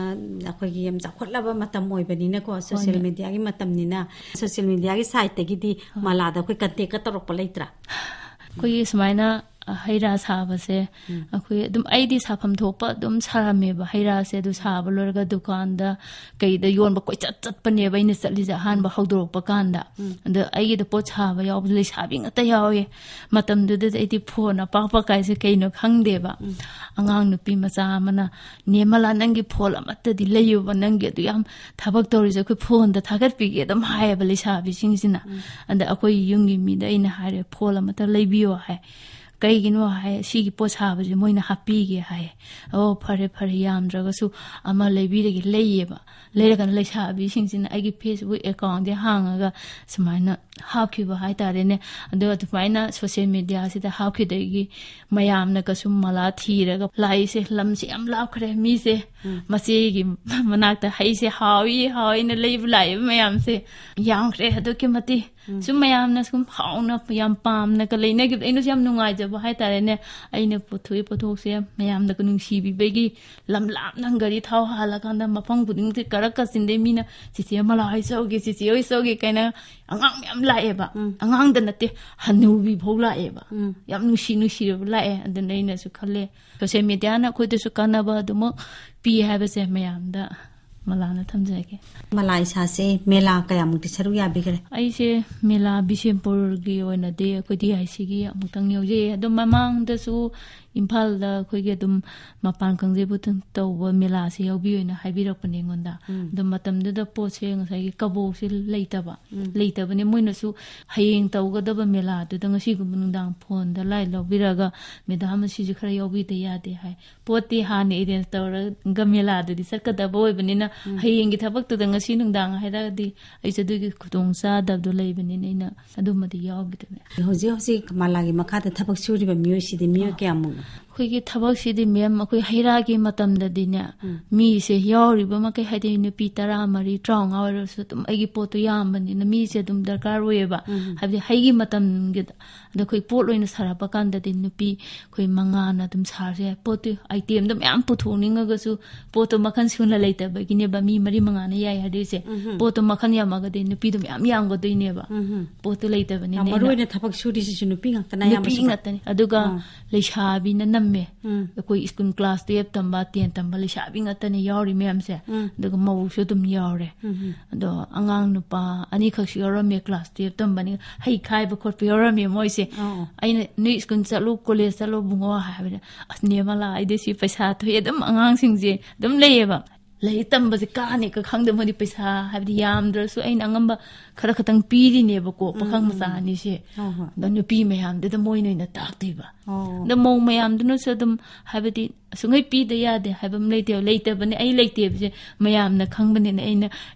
ꯑꯩꯈꯣꯏꯒꯤ ꯌꯥꯝ ꯆꯥꯎꯈꯠꯂꯕ ꯃꯇꯝ ꯑꯣꯏꯕꯅꯤꯅꯀꯣ, ꯁꯣꯁꯤꯌꯦꯜ ꯍꯣꯏ꯫ ꯃꯦꯗꯤꯌꯥꯒꯤ ꯃꯇꯝꯅꯤꯅ, ꯁꯣꯁꯤꯌꯦꯜ ꯃꯦꯗꯤꯌꯥꯒꯤ ꯁꯥꯏꯠꯇꯒꯤꯗꯤ ꯍꯣꯏ꯫ ꯃꯂꯥꯗ ꯑꯩꯈꯣꯏ ꯀꯟꯇꯦꯛꯀ ꯇꯧꯔꯛꯄ ꯂꯩꯇ꯭ꯔꯥ? ꯑꯩꯈꯣꯏꯒꯤ ꯁꯨꯃꯥꯏꯅ, ꯑ, ꯍꯩ ꯔꯥ ꯁꯥꯕꯁꯦ, ꯎꯝ꯫ ꯑꯩꯈꯣꯏ ꯑꯗꯨꯝ, ꯑꯩꯗꯤ ꯁꯥꯐꯝ ꯊꯣꯛꯄ ꯑꯗꯨꯝ ꯁꯥꯔꯝꯃꯦꯕ꯫ ꯍꯩ ꯔꯥꯁꯦ ꯑꯗꯨ ꯁꯥꯕ ꯂꯣꯏꯔꯒ ꯗꯨꯀꯥꯟꯗ ꯀꯩꯗ ꯌꯣꯟꯕ ꯀꯣꯏꯆꯠ ꯆꯠꯄꯅꯦꯕ ꯑꯩꯅ ꯆꯠꯂꯤꯁꯦ ꯑꯍꯥꯟꯕ ꯍꯧꯗꯣꯔꯛꯄ ꯀꯥꯟꯗ꯫ ꯎꯝ꯫ ꯑꯗ ꯑꯩꯒꯤꯗ ꯄꯣꯠ ꯁꯥꯕ ꯌꯥꯎꯕ ꯂꯩꯁꯥꯕꯤ ꯉꯥꯛꯇ ꯌꯥꯎꯋꯦ꯫ ꯃꯇꯝꯗꯨꯗꯗꯤ ꯑꯩꯗꯤ ꯐꯣꯟ ꯑꯄꯥꯛꯄ ꯀꯥꯏꯁꯦ ꯀꯩꯅꯣ ꯈꯪꯗꯦꯕ꯫ ꯎꯝ꯫ ꯑꯉꯥꯡ ꯅꯨꯄꯤ ꯃꯆꯥ ꯑꯃꯅ, "ꯅꯦ ꯃꯂꯥ, ꯅꯪꯒꯤ ꯐꯣꯟ ꯑꯃꯠꯇꯗꯤ ꯂꯩꯌꯨꯕ, ꯅꯪꯒꯤ ꯑꯗꯨ ꯌꯥꯝ ꯊꯕꯛ ꯇꯧꯔꯤꯁꯦ ꯑꯩꯈꯣꯏ ꯐꯣꯟꯗ ꯊꯥꯒꯠꯄꯤꯒꯦ" ꯑꯗꯨꯝ ꯍꯥꯏꯌꯦꯕ ꯂꯩꯁꯥꯕꯤꯁꯤꯡꯁꯤꯅ꯫ ꯎꯝ꯫ ꯑꯗ ꯑꯩꯈꯣꯏ ꯌꯨꯝꯒꯤ ꯃꯤꯗ ꯑꯩꯅ ꯍꯥꯏꯔꯦ, "ꯐꯣꯟ ꯑꯃꯠꯇ ꯂꯩꯕꯤꯌꯣ" ꯍꯥꯏ꯫ ꯀꯩꯒꯤꯅꯣ ꯍꯥꯏ, ꯁꯤꯒꯤ ꯄꯣꯠ ꯁꯥꯕꯁꯦ ꯃꯣꯏꯅ ꯍꯥꯞꯄꯤꯒꯦ ꯍꯥꯏ꯫ ꯑꯣ, ꯐꯔꯦ ꯐꯔꯦ, ꯌꯥꯝꯗ꯭ꯔꯒꯁꯨ ꯑꯃ ꯂꯩꯕꯤꯔꯒꯦ, ꯂꯩꯌꯦꯕ꯫ ꯂꯩꯔꯒꯅ ꯂꯩꯁꯥꯕꯤꯁꯤꯡꯁꯤꯅ ꯑꯩꯒꯤ ꯐꯦꯁꯕꯨꯛ ꯑꯦꯀꯥꯎꯟꯁꯦ ꯍꯥꯡꯉꯒ ꯁꯨꯃꯥꯏꯅ ꯍꯥꯞꯈꯤꯕ ꯍꯥꯏꯇꯥꯔꯦꯅꯦ꯫ ꯑꯗꯣ ꯑꯗꯨꯃꯥꯏꯅ ꯁꯣꯁꯦꯜ ꯃꯦꯗꯤꯌꯥꯁꯤꯗ ꯍꯥꯞꯈꯤꯗꯒꯤ ꯃꯌꯥꯝꯅꯒꯁꯨ ꯃꯂꯥ ꯊꯤꯔꯒ ꯂꯥꯛꯏꯁꯦ꯫ ꯂꯝꯁꯦ ꯌꯥꯝ ꯂꯥꯞꯈ꯭ꯔꯦ, ꯃꯤꯁꯦ ꯃꯆꯦꯒꯤ ꯃꯅꯥꯛꯇ ꯍꯩꯁꯦ ꯍꯥꯎꯏ ꯍꯥꯎꯏꯅ ꯂꯩꯕ ꯂꯥꯛꯏꯕ ꯃꯌꯥꯝꯁꯦ ꯌꯥꯝꯈ꯭ꯔꯦ ꯑꯗꯨꯛꯀꯤ ꯃꯇꯤꯛ꯫ ꯁꯨꯝ ꯃꯌꯥꯝꯅ ꯁꯨꯝ ꯍꯥꯎꯅ ꯌꯥꯝ ꯄꯥꯝꯅꯒ ꯂꯩꯅꯈꯤꯕꯗ ꯑꯩꯅꯁꯨ ꯌꯥꯝ ꯅꯨꯡꯉꯥꯏꯖꯕ ꯍꯥꯏꯇꯥꯔꯦꯅꯦ꯫ ꯑꯩꯅ ꯄꯨꯊꯣꯛꯏ ꯄꯣꯠꯊꯣꯛꯁꯦ ꯃꯌꯥꯝꯅꯒ ꯅꯨꯡꯁꯤꯕꯤꯕꯒꯤ, ꯂꯝ ꯂꯥꯞꯅ ꯒꯥꯔꯤ ꯊꯥꯎ ꯍꯥꯜꯂꯀꯥꯟꯗ ꯃꯐꯝ ꯈꯨꯗꯤꯡꯃꯛꯇ ꯀꯔꯛ ꯀꯆꯤꯟꯗꯩ ꯃꯤꯅ "ꯆꯤꯆꯦ ꯃꯂꯥ ꯍꯣꯏ ꯆꯧꯒꯦ, ꯆꯤꯆꯦ ꯍꯣꯏ ꯆꯧꯒꯦ" ꯀꯥꯏꯅ ꯑꯉꯥꯡ ꯃꯌꯥꯝ ꯂꯥꯛꯑꯦꯕ꯫ ꯑꯉꯥꯡꯗ ꯅꯠꯇꯦ, ꯍꯅꯨꯕꯤ ꯐꯥꯎ ꯂꯥꯛꯑꯦꯕ꯫ ꯌꯥꯝ ꯅꯨꯡꯁꯤ ꯅꯨꯡꯁꯤꯔꯕ ꯂꯥꯛꯑꯦ꯫ ꯑꯗꯨꯅ ꯑꯩꯅꯁꯨ ꯈꯜꯂꯦ, ꯁꯣꯁꯦꯜ ꯃꯦꯗꯤꯌꯥꯅ ꯑꯩꯈꯣꯏꯗꯁꯨ ꯀꯥꯟꯅꯕ ꯑꯗꯨꯃꯛ ꯄꯤ ꯍꯥꯏꯕꯁꯦ ꯃꯌꯥꯝꯗ ꯃꯂꯥꯅ ꯊꯝꯖꯒꯦ꯫ ꯃꯂꯥ ꯏꯁꯥꯁꯦ ꯃꯦꯂꯥ ꯀꯌꯥꯃꯨꯛꯇꯤ ꯁꯔꯨꯛ ꯌꯥꯕꯤꯈ꯭ꯔꯦ? ꯑꯩꯁꯦ ꯃꯦꯂꯥ ꯕꯤꯁꯦꯝꯄꯨꯔꯒꯤ ꯑꯣꯏꯅꯗꯤ ꯑꯩꯈꯣꯏ ꯗꯤ ꯑꯥꯏ ꯁꯤꯒꯤ ꯑꯃꯨꯛꯇꯪ ꯌꯥꯎꯖꯩ꯫ ꯑꯗꯣ ꯃꯃꯥꯡꯗꯁꯨ ꯏꯝꯐꯥꯜꯗ ꯑꯩꯈꯣꯏꯒꯤ ꯑꯗꯨꯝ ꯃꯄꯥꯟ ꯀꯥꯡꯖꯩꯕꯨꯡ ꯇꯧꯕ ꯃꯦꯂꯥꯁꯦ ꯌꯥꯎꯕꯤꯌꯨꯅ ꯍꯥꯏꯕꯤꯔꯛꯄꯅꯦ ꯑꯩꯉꯣꯟꯗ꯫ ꯑꯗꯣ ꯃꯇꯝꯗꯨꯗ ꯄꯣꯠꯁꯦ ꯉꯁꯥꯏꯒꯤ ꯀꯕꯣꯛꯁꯦ ꯂꯩꯇꯕ꯫ ꯂꯩꯇꯕꯅꯦ꯫ ꯃꯣꯏꯅꯁꯨ ꯍꯌꯦꯡ ꯇꯧꯒꯗꯕ ꯃꯦꯂꯥꯗꯨꯗ ꯉꯁꯤꯒꯨꯝꯕ ꯅꯨꯡꯗꯥꯡ ꯐꯣꯟꯗ ꯂꯥꯏ ꯂꯧꯕꯤꯔꯒ, "ꯃꯦꯗꯥꯝ, ꯑꯁꯤꯁꯨ ꯈꯔ ꯌꯥꯎꯕꯤꯗ ꯌꯥꯗꯦ" ꯍꯥꯏ꯫ ꯄꯣꯠꯇꯤ ꯍꯥꯟꯅ ꯑꯦꯔꯦꯟꯖ ꯇꯧꯔꯒ ꯃꯦꯂꯥꯗꯨꯗꯤ ꯆꯠꯀꯗꯕ ꯑꯣꯏꯕꯅꯤꯅ, ꯍꯌꯦꯡꯒꯤ ꯊꯕꯛꯇꯨꯗ ꯉꯁꯤ ꯅꯨꯡꯗꯥꯡ ꯍꯥꯏꯔꯛꯑꯗꯤ ꯑꯩꯁꯨ ꯑꯗꯨꯒꯤ ꯈꯨꯗꯣꯡ ꯆꯥꯗꯕꯗꯣ ꯂꯩꯕꯅꯤꯅ ꯑꯩꯅ ꯑꯗꯨꯃꯗꯤ ꯌꯥꯎꯈꯤꯗ꯭ꯔꯦ꯫ ꯍꯧꯖꯤꯛ ꯍꯧꯖꯤꯛ ꯃꯂꯥꯒꯤ ꯃꯈꯥꯗ ꯊꯕꯛ ꯁꯨꯔꯤꯕ ꯃꯤꯑꯣꯏꯁꯤꯗꯤ ꯃꯤꯑꯣꯏ ꯀꯌꯥꯃꯨꯛꯅꯣ? ꯑꯩꯈꯣꯏꯒꯤ ꯊꯕꯛꯁꯤꯗꯤ, ꯃꯦꯝ, ꯑꯩꯈꯣꯏ ꯍꯩꯔꯥꯒꯤ ꯃꯇꯝꯗꯗꯤꯅꯦ, ꯃꯤꯁꯦ ꯌꯥꯎꯔꯤꯕ ꯃꯈꯩ, ꯍꯥꯏꯗꯤ ꯅꯨꯄꯤ ꯇꯔꯥꯃꯔꯤ, ꯇꯔꯥꯃꯉꯥ ꯑꯣꯏꯔꯁꯨ ꯑꯗꯨꯝ ꯑꯩꯒꯤ ꯄꯣꯠꯇꯣ ꯌꯥꯝꯕꯅꯤꯅ ꯃꯤꯁꯦ ꯑꯗꯨꯝ ꯗꯔꯀꯥꯔ ꯑꯣꯏꯌꯦꯕ꯫ ꯍꯥꯏꯕꯗꯤ ꯍꯩꯒꯤ ꯃꯇꯝꯒꯤ, ꯑꯗ ꯑꯩꯈꯣꯏ ꯄꯣꯠ ꯑꯣꯏꯅ ꯁꯥꯔꯛꯄ ꯀꯥꯟꯗꯗꯤ ꯅꯨꯄꯤ ꯑꯩꯈꯣꯏ ꯃꯉꯥꯅ ꯑꯗꯨꯝ ꯁꯥꯔꯁꯨ ꯌꯥꯏ꯫ ꯄꯣꯠꯇꯨ, ꯑꯥꯏꯇꯦꯝꯗꯣ ꯃꯌꯥꯝ ꯄꯨꯊꯣꯛꯅꯤꯡꯉꯒꯁꯨ ꯄꯣꯠꯇꯣ ꯃꯈꯜ ꯁꯨꯅ ꯂꯩꯇꯕꯒꯤꯅꯦꯕ ꯃꯤ ꯃꯔꯤ ꯃꯉꯥꯅ ꯌꯥꯏ ꯍꯥꯏꯗꯣꯏꯁꯦ꯫ ꯄꯣꯠꯇꯣ ꯃꯈꯜ ꯌꯥꯝꯃꯒꯗꯤ ꯅꯨꯄꯤꯗꯣ ꯃꯌꯥꯝ ꯌꯥꯝꯒꯗꯣꯏꯅꯦꯕ꯫ ꯄꯣꯠꯇꯣ ꯂꯩꯇꯕꯅꯤꯅ ꯌꯥꯝ ꯃꯔꯨ ꯑꯩꯅ ꯑꯣꯏꯅ ꯊꯕꯛ ꯁꯨꯔꯤꯁꯤꯁꯨ ꯅꯨꯄꯤ ꯉꯥꯛꯇꯅ ꯑꯌꯥꯝꯕ ꯅꯨꯄꯤ ꯁꯨꯕ꯫ ꯉꯥꯛꯇꯅꯤ꯫ ꯑꯗꯨꯒ ꯑꯥ꯫ ꯂꯩꯁꯥꯕꯤꯅ ꯅꯝꯃꯦ꯫ ꯎꯝ꯫ ꯑꯩꯈꯣꯏ ꯁ꯭ꯀꯨꯜ ꯀ꯭ꯂꯥꯁ ꯇꯨꯌꯦꯜꯞ ꯇꯝꯕ, ꯇꯦꯟ ꯇꯝꯕ ꯂꯩꯁꯥꯕꯤ ꯉꯥꯛꯇꯅꯤ ꯌꯥꯎꯔꯤ ꯃꯌꯥꯝꯁꯦ꯫ ꯎꯝ꯫ ꯑꯗꯨꯒ ꯃꯧꯁꯨ ꯑꯗꯨꯝ ꯌꯥꯎꯔꯦ꯫ ꯎꯝ꯫ ꯑꯗꯣ ꯑꯉꯥꯡ ꯅꯨꯄꯥ ꯑꯅꯤꯈꯛꯁꯨ ꯌꯥꯎꯔꯝꯃꯦ, ꯀ꯭ꯂꯥꯁ ꯇꯨꯌꯦꯜꯞ ꯇꯝꯕꯅꯤ, ꯍꯩ ꯈꯥꯏꯕ ꯈꯣꯠꯄ ꯌꯥꯎꯔꯝꯃꯦ ꯃꯣꯏꯁꯦ꯫ ꯑꯣ꯫ ꯑꯩꯅ, "ꯅꯣꯏ ꯁ꯭ꯀꯨꯜ ꯆꯠꯂꯨ, ꯀꯣꯂꯦꯖ ꯆꯠꯂꯨ ꯕꯨꯡꯉꯣ" ꯍꯥꯏꯕꯗ, "ꯑꯁ, ꯅꯦ ꯃꯂꯥ, ꯑꯩꯗꯤ ꯁꯤ ꯄꯩꯁꯥ ꯊꯣꯛꯑꯦ", ꯑꯗꯨꯝ ꯑꯉꯥꯡꯁꯤꯡꯁꯦ ꯑꯗꯨꯝ ꯂꯩꯌꯦꯕ꯫ ꯂꯥꯏꯔꯤꯛ ꯇꯝꯕꯁꯦ ꯀꯥꯅꯤꯒ ꯈꯪꯗꯦ, ꯃꯣꯏꯗꯤ ꯄꯩꯁꯥ ꯍꯥꯏꯕꯗꯤ ꯌꯥꯝꯗ꯭ꯔꯁꯨ ꯑꯩꯅ ꯑꯉꯝꯕ ꯈꯔ ꯈꯛꯇꯪ ꯄꯤꯔꯤꯅꯦꯕꯀꯣ, ꯄꯥꯈꯪ ꯃꯆꯥ ꯑꯅꯤꯁꯦ꯫ ꯍꯣꯏ, ꯍꯣꯏ꯫ ꯑꯗꯣ ꯅꯨꯄꯤ ꯃꯌꯥꯝꯗꯨꯗ ꯃꯣꯏꯅ ꯑꯣꯏꯅ ꯇꯥꯛꯇꯣꯏꯕ꯫ ꯑꯣ꯫ ꯑꯗꯣ ꯃꯧ ꯃꯌꯥꯝꯗꯨꯅꯁꯨ ꯑꯗꯨꯝ ꯍꯥꯏꯕꯗꯤ ꯁꯨꯡꯍꯩ ꯄꯤꯗ ꯌꯥꯗꯦ ꯍꯥꯏꯕ ꯑꯃ ꯂꯩꯇꯦꯕ꯫ ꯂꯩꯇꯕꯅꯦ, ꯑꯩ ꯂꯩꯇꯦꯕꯁꯦ ꯃꯌꯥꯝꯅ ꯈꯪꯕꯅꯤꯅ ꯑꯩꯅ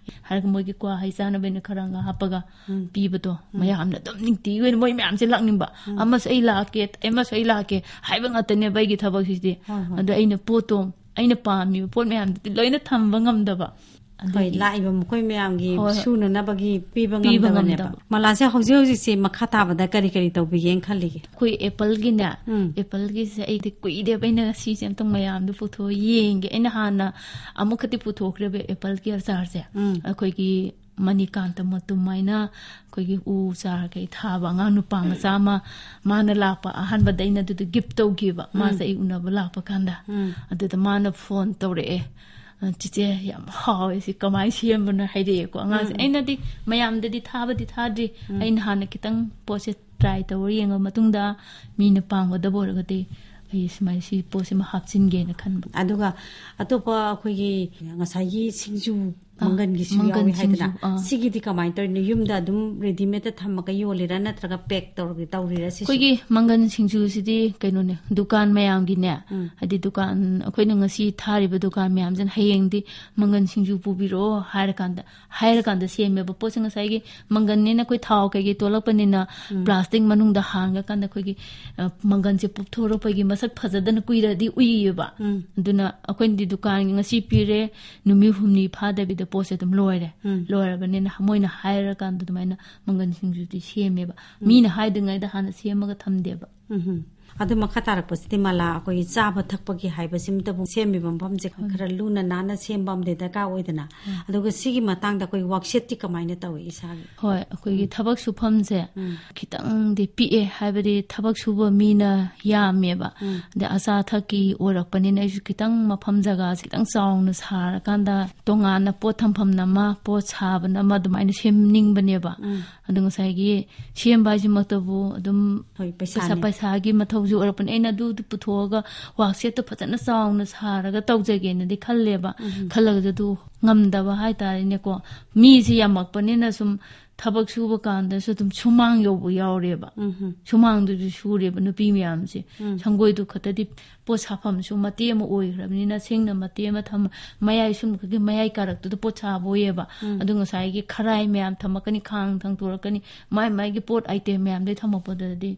ꯍꯥꯏꯔꯒ ꯃꯣꯏꯒꯤ ꯀ꯭ꯋꯥ ꯍꯩ ꯆꯥꯅꯕ ꯑꯩꯅ ꯈꯔ ꯉꯥ ꯍꯥꯞꯄꯒ ꯄꯤꯕꯗꯣ ꯃꯌꯥꯝꯅ ꯑꯗꯨꯝ ꯅꯨꯡꯇꯤꯒꯤ ꯑꯣꯏꯅ ꯃꯣꯏ ꯃꯌꯥꯝꯁꯦ ꯂꯥꯛꯅꯤꯡꯕ꯫ ꯑꯃꯁꯨ ꯑꯩ ꯂꯥꯛꯀꯦ, ꯑꯃꯁꯨ ꯑꯩ ꯂꯥꯛꯀꯦ ꯍꯥꯏꯕ ꯉꯥꯛꯇꯅꯦꯕ ꯑꯩꯒꯤ ꯊꯕꯛꯁꯤꯗꯤ꯫ ꯍꯣꯏ, ꯍꯣꯏ꯫ ꯑꯗꯣ ꯑꯩꯅ ꯄꯣꯠꯇꯣ, ꯑꯩꯅ ꯄꯥꯝꯃꯤꯕ ꯄꯣꯠ ꯃꯌꯥꯝꯗꯨꯗꯤ ꯂꯣꯏꯅ ꯊꯝꯕ ꯉꯝꯗꯕ꯫ ꯍꯣꯏ, ꯑꯗꯒꯤ ꯂꯥꯛꯏꯕ ꯃꯈꯣꯏ ꯃꯌꯥꯝꯒꯤ ꯍꯣꯏ, ꯍꯣꯏ꯫ ꯁꯨꯅꯅꯕꯒꯤ ꯄꯤꯕ ꯄꯤꯕ ꯉꯝꯗꯕꯅꯦꯕ꯫ ꯉꯝꯗꯕ꯫ ꯃꯂꯥꯁꯦ ꯍꯧꯖꯤꯛ ꯍꯧꯖꯤꯛꯁꯦ ꯃꯈꯥ ꯇꯥꯕꯗ ꯀꯔꯤ ꯀꯔꯤ ꯇꯧꯕꯤꯒꯦꯅ ꯈꯜꯂꯤꯒꯦ? ꯑꯩꯈꯣꯏ ꯑꯦꯄꯜꯒꯤꯅꯦ, ꯎꯝ꯫ ꯑꯦꯄꯜꯒꯤꯁꯦ ꯑꯩꯗꯤ ꯀꯨꯏꯔꯦꯕ ꯑꯩꯅ ꯉꯁꯤꯁꯦ ꯑꯝꯇꯪ ꯃꯌꯥꯝꯗ ꯄꯨꯊꯣꯛꯑ ꯌꯦꯡꯒꯦ꯫ ꯑꯩꯅ ꯍꯥꯟꯅ ꯑꯃꯨꯛꯈꯛꯇꯤ ꯄꯨꯊꯣꯛꯈ꯭ꯔꯦꯕ ꯑꯦꯄꯜꯒꯤ ꯑꯆꯥꯔꯁꯦ꯫ ꯎꯝ꯫ ꯑꯩꯈꯣꯏꯒꯤ ꯃꯅꯤꯀꯥꯟꯇ ꯃꯇꯨꯝ ꯍꯥꯏꯅ ꯑꯩꯈꯣꯏꯒꯤ ꯎ ꯆꯥꯔ ꯀꯩ ꯊꯥꯕ ꯑꯉꯥꯡ ꯅꯨꯄꯥ ꯃꯆꯥ ꯑꯃ, ꯃꯥꯅ ꯂꯥꯛꯄ ꯑꯍꯥꯟꯕꯗ ꯑꯩꯅ ꯑꯗꯨꯗ ꯒꯤꯐ ꯇꯧꯈꯤꯕ꯫ ꯃꯥꯁꯦ ꯑꯩ ꯎꯅꯕ ꯂꯥꯛꯄ ꯀꯥꯟꯗ꯫ ꯎꯝ꯫ ꯑꯗꯨꯗ ꯃꯥꯅ ꯐꯣꯟ ꯇꯧꯔꯛꯑꯦ꯫ "ꯑ, ꯆꯤꯆꯦ, ꯌꯥꯝ ꯍꯥꯎꯋꯦ, ꯁꯤ ꯀꯃꯥꯏꯅ ꯁꯦꯝꯕꯅꯣ?" ꯍꯥꯏꯔꯛꯑꯦꯀꯣ ꯑꯉꯥꯡꯁꯦ꯫ ꯎꯝ꯫ ꯑꯩꯅꯗꯤ ꯃꯌꯥꯝꯗꯗꯤ ꯊꯥꯕꯗꯤ ꯊꯥꯗ꯭ꯔꯤ꯫ ꯎꯝ꯫ ꯑꯩꯅ ꯍꯥꯟꯅ ꯈꯤꯇꯪ ꯄꯣꯠꯁꯦ ꯇ꯭ꯔꯥꯏ ꯇꯧꯔ ꯌꯦꯡꯉ ꯃꯇꯨꯡꯗ ꯃꯤꯅ ꯄꯥꯝꯒꯗꯕ ꯑꯣꯏꯔꯒꯗꯤ ꯑꯩ ꯁꯨꯃꯥꯏꯅ ꯁꯤ ꯄꯣꯠꯁꯤꯃ ꯍꯥꯞꯆꯤꯟꯒꯦꯅ ꯈꯟꯕ꯫ ꯑꯗꯨꯒ ꯑꯇꯣꯞꯄ ꯑꯩꯈꯣꯏꯒꯤ ꯉꯁꯥꯏꯒꯤ ꯁꯤꯡꯖꯨ ꯑꯥ, ꯃꯪꯒꯟꯒꯤꯁꯨ ꯃꯪꯒꯟ ꯌꯥꯎꯏ ꯍꯥꯏꯗꯅ꯫ ꯁꯤꯡꯖꯨ, ꯑꯥ꯫ ꯁꯤꯒꯤꯗꯤ ꯀꯃꯥꯏꯅ ꯇꯧꯔꯤꯅꯣ? ꯌꯨꯝꯗ ꯑꯗꯨꯝ ꯔꯦꯗꯤꯃꯦꯗꯇ ꯊꯝꯃꯒ ꯌꯣꯜꯂꯤꯔꯥ, ꯅꯠꯇ꯭ꯔꯒ ꯄꯦꯛ ꯇꯧꯔꯒ ꯇꯧꯔꯤꯔꯥ ꯁꯤꯁꯨ? ꯑꯩꯈꯣꯏꯒꯤ ꯃꯪꯒꯟ ꯁꯤꯡꯖꯨꯁꯤꯗꯤ ꯀꯩꯅꯣꯅꯦ, ꯗꯨꯀꯥꯟ ꯃꯌꯥꯝꯒꯤꯅꯦ꯫ ꯎꯝ꯫ ꯍꯥꯏꯗꯤ ꯗꯨꯀꯥꯟ, ꯑꯩꯈꯣꯏꯅ ꯉꯁꯤ ꯊꯥꯔꯤꯕ ꯗꯨꯀꯥꯟ ꯃꯌꯥꯝꯁꯤꯅ ꯍꯌꯦꯡꯗꯤ ꯃꯪꯒꯟ ꯁꯤꯡꯖꯨ ꯄꯨꯕꯤꯔꯛꯑꯣ ꯍꯥꯏꯔꯀꯥꯟꯗ, ꯍꯥꯏꯔꯀꯥꯟꯗ ꯁꯦꯝꯃꯦꯕ꯫ ꯄꯣꯠꯁꯦ ꯉꯁꯥꯏꯒꯤ ꯃꯪꯒꯟꯅꯤꯅ ꯑꯩꯈꯣꯏ ꯊꯥꯎ ꯀꯩꯀꯩ ꯇꯣꯠꯂꯛꯄꯅꯤꯅ ꯄ꯭ꯂꯥꯁꯇꯤꯛ ꯃꯅꯨꯡꯗ ꯍꯥꯟꯈ꯭ꯔꯀꯥꯟꯗ ꯑꯩꯈꯣꯏꯒꯤ, ꯑ, ꯃꯪꯒꯟꯁꯦ ꯄꯨꯞꯊꯣꯔꯛꯄꯒꯤ ꯃꯁꯛ ꯐꯖꯗꯅ ꯀꯨꯏꯔꯗꯤ ꯎꯏꯌꯦꯕ꯫ ꯎꯝ꯫ ꯑꯗꯨꯅ ꯑꯩꯈꯣꯏꯅꯗꯤ ꯗꯨꯀꯥꯟꯒꯤ ꯉꯁꯤ ꯄꯤꯔꯦ, ꯅꯨꯃꯤꯠ ꯍꯨꯝꯅꯤ ꯐꯥꯗꯕꯤꯗ ꯄꯣꯠꯁꯦ ꯑꯗꯨꯝ ꯂꯣꯏꯔꯦ꯫ ꯎꯝ꯫ ꯂꯣꯏꯔꯕꯅꯤꯅ ꯃꯣꯏꯅ ꯍꯥꯏꯔꯀꯥꯟꯗ ꯑꯗꯨꯃꯥꯏꯅ ꯃꯪꯒꯟ ꯁꯤꯡꯖꯨꯗꯤ ꯁꯦꯝꯃꯦꯕ꯫ ꯃꯤꯅ ꯍꯥꯏꯗ꯭ꯔꯤꯉꯩꯗ ꯍꯥꯟꯅ ꯁꯦꯝꯃꯒ ꯊꯝꯗꯦꯕ꯫ ꯎꯝ꯫ ꯑꯗꯨ ꯃꯈꯥ ꯇꯥꯔꯛꯄꯁꯤꯗꯤ ꯃꯂꯥ, ꯑꯩꯈꯣꯏꯒꯤ ꯆꯥꯕ ꯊꯛꯄꯒꯤ ꯍꯥꯏꯕꯁꯤꯃꯇꯕꯨ ꯁꯦꯝꯃꯤꯕ ꯃꯐꯝꯁꯦ ꯈꯔ ꯂꯨꯅ ꯅꯥꯟꯅ ꯁꯦꯝꯕ ꯑꯃꯗꯤ ꯗꯔꯀꯥꯔ ꯑꯣꯏꯗꯅ꯫ ꯑꯗꯨꯒ ꯁꯤꯒꯤ ꯃꯇꯥꯡꯗ ꯑꯩꯈꯣꯏ ꯋꯥꯛꯁꯦꯠꯇꯤ ꯀꯃꯥꯏꯅ ꯇꯧꯏ ꯏꯁꯥꯒꯤ? ꯍꯣꯏ, ꯑꯩꯈꯣꯏꯒꯤ ꯊꯕꯛ ꯁꯨꯐꯝꯁꯦ ꯎꯝ꯫ ꯈꯤꯇꯪꯗꯤ ꯄꯤꯛꯑꯦ, ꯍꯥꯏꯕꯗꯤ ꯊꯕꯛ ꯁꯨꯕ ꯃꯤꯅ ꯌꯥꯝꯃꯦꯕ꯫ ꯎꯝ꯫ ꯑꯗꯩ ꯑꯆꯥ ꯑꯊꯛꯀꯤ ꯑꯣꯏꯔꯛꯄꯅꯤꯅ ꯑꯩꯁꯨ ꯈꯤꯇꯪ ꯃꯐꯝ ꯖꯒꯥꯁꯦ ꯈꯤꯇꯪ ꯆꯥꯎꯅ ꯁꯥꯔꯀꯥꯟꯗ ꯇꯣꯉꯥꯟꯅ ꯄꯣꯠ ꯊꯝꯐꯝꯅ ꯑꯃ, ꯄꯣꯠ ꯁꯥꯕꯅ ꯑꯃ ꯑꯗꯨꯃꯥꯏꯅ ꯁꯦꯝꯅꯤꯡꯕꯅꯦꯕ꯫ ꯎꯝ꯫ ꯑꯗꯣ ꯉꯁꯥꯏꯒꯤ ꯁꯦꯝꯕ ꯍꯥꯏꯁꯤꯃꯛꯇꯕꯨ ꯑꯗꯨꯝ ꯍꯣꯏ, ꯄꯩꯁꯥ, ꯄꯩꯁꯥꯅꯤ꯫ ꯄꯩꯁꯥꯒꯤ ꯃꯊꯧ ꯍꯧꯖꯤꯛ ꯑꯣꯏꯔꯛꯄꯅꯤ꯫ ꯑꯩꯅ ꯑꯗꯨꯗꯨ ꯄꯨꯊꯣꯛꯑꯒ ꯋꯥꯛꯁꯦꯠꯇꯣ ꯐꯖꯅ ꯆꯥꯎꯅ ꯁꯥꯔꯒ ꯇꯧꯖꯒꯦꯅꯗꯤ ꯈꯜꯂꯦꯕ꯫ ꯎꯝ꯫ ꯈꯜꯂꯒꯁꯨ ꯑꯗꯨ ꯉꯝꯗꯕ ꯍꯥꯏꯇꯥꯔꯦꯅꯦꯀꯣ꯫ ꯃꯤꯁꯦ ꯌꯥꯝꯃꯛꯄꯅꯤꯅ ꯁꯨꯝ ꯊꯕꯛ ꯁꯨꯕ ꯀꯥꯟꯗꯁꯨ ꯑꯗꯨꯝ ꯁꯨꯃꯥꯡ ꯌꯧꯕ ꯌꯥꯎꯔꯦꯕ꯫ ꯎꯝ꯫ ꯁꯨꯃꯥꯡꯗꯨꯁꯨ ꯁꯨꯔꯦꯕ ꯅꯨꯄꯤ ꯃꯌꯥꯝꯁꯦ꯫ ꯎꯝ꯫ ꯁꯪꯒꯣꯏꯗꯨ ꯈꯛꯇꯗꯤ ꯄꯣꯠ ꯁꯥꯐꯝꯁꯨ ꯃꯇꯦꯛ ꯑꯃ ꯑꯣꯏꯈ꯭ꯔꯕꯅꯤꯅ, ꯁꯤꯡꯅ ꯃꯇꯦꯛ ꯑꯃ ꯊꯝ, ꯃꯌꯥꯏ ꯁꯨꯝ ꯈꯛꯀꯤ ꯃꯌꯥꯏ ꯀꯥꯔꯛꯇꯨꯗ ꯄꯣꯠ ꯁꯥꯕ ꯑꯣꯏꯌꯦꯕ꯫ ꯎꯝ꯫ ꯑꯗꯨ ꯉꯁꯥꯏꯒꯤ ꯈꯔꯥꯏ ꯃꯌꯥꯝ ꯊꯝꯃꯛꯀꯅꯤ, ꯈꯥꯡ ꯊꯥꯡꯇꯣꯔꯛꯀꯅꯤ, ꯃꯥꯏ ꯃꯥꯏꯒꯤ ꯄꯣꯠ ꯑꯥꯏꯇꯦꯝ ꯃꯌꯥꯝꯗꯩ ꯊꯝꯃꯛꯄꯗꯨꯗꯗꯤ,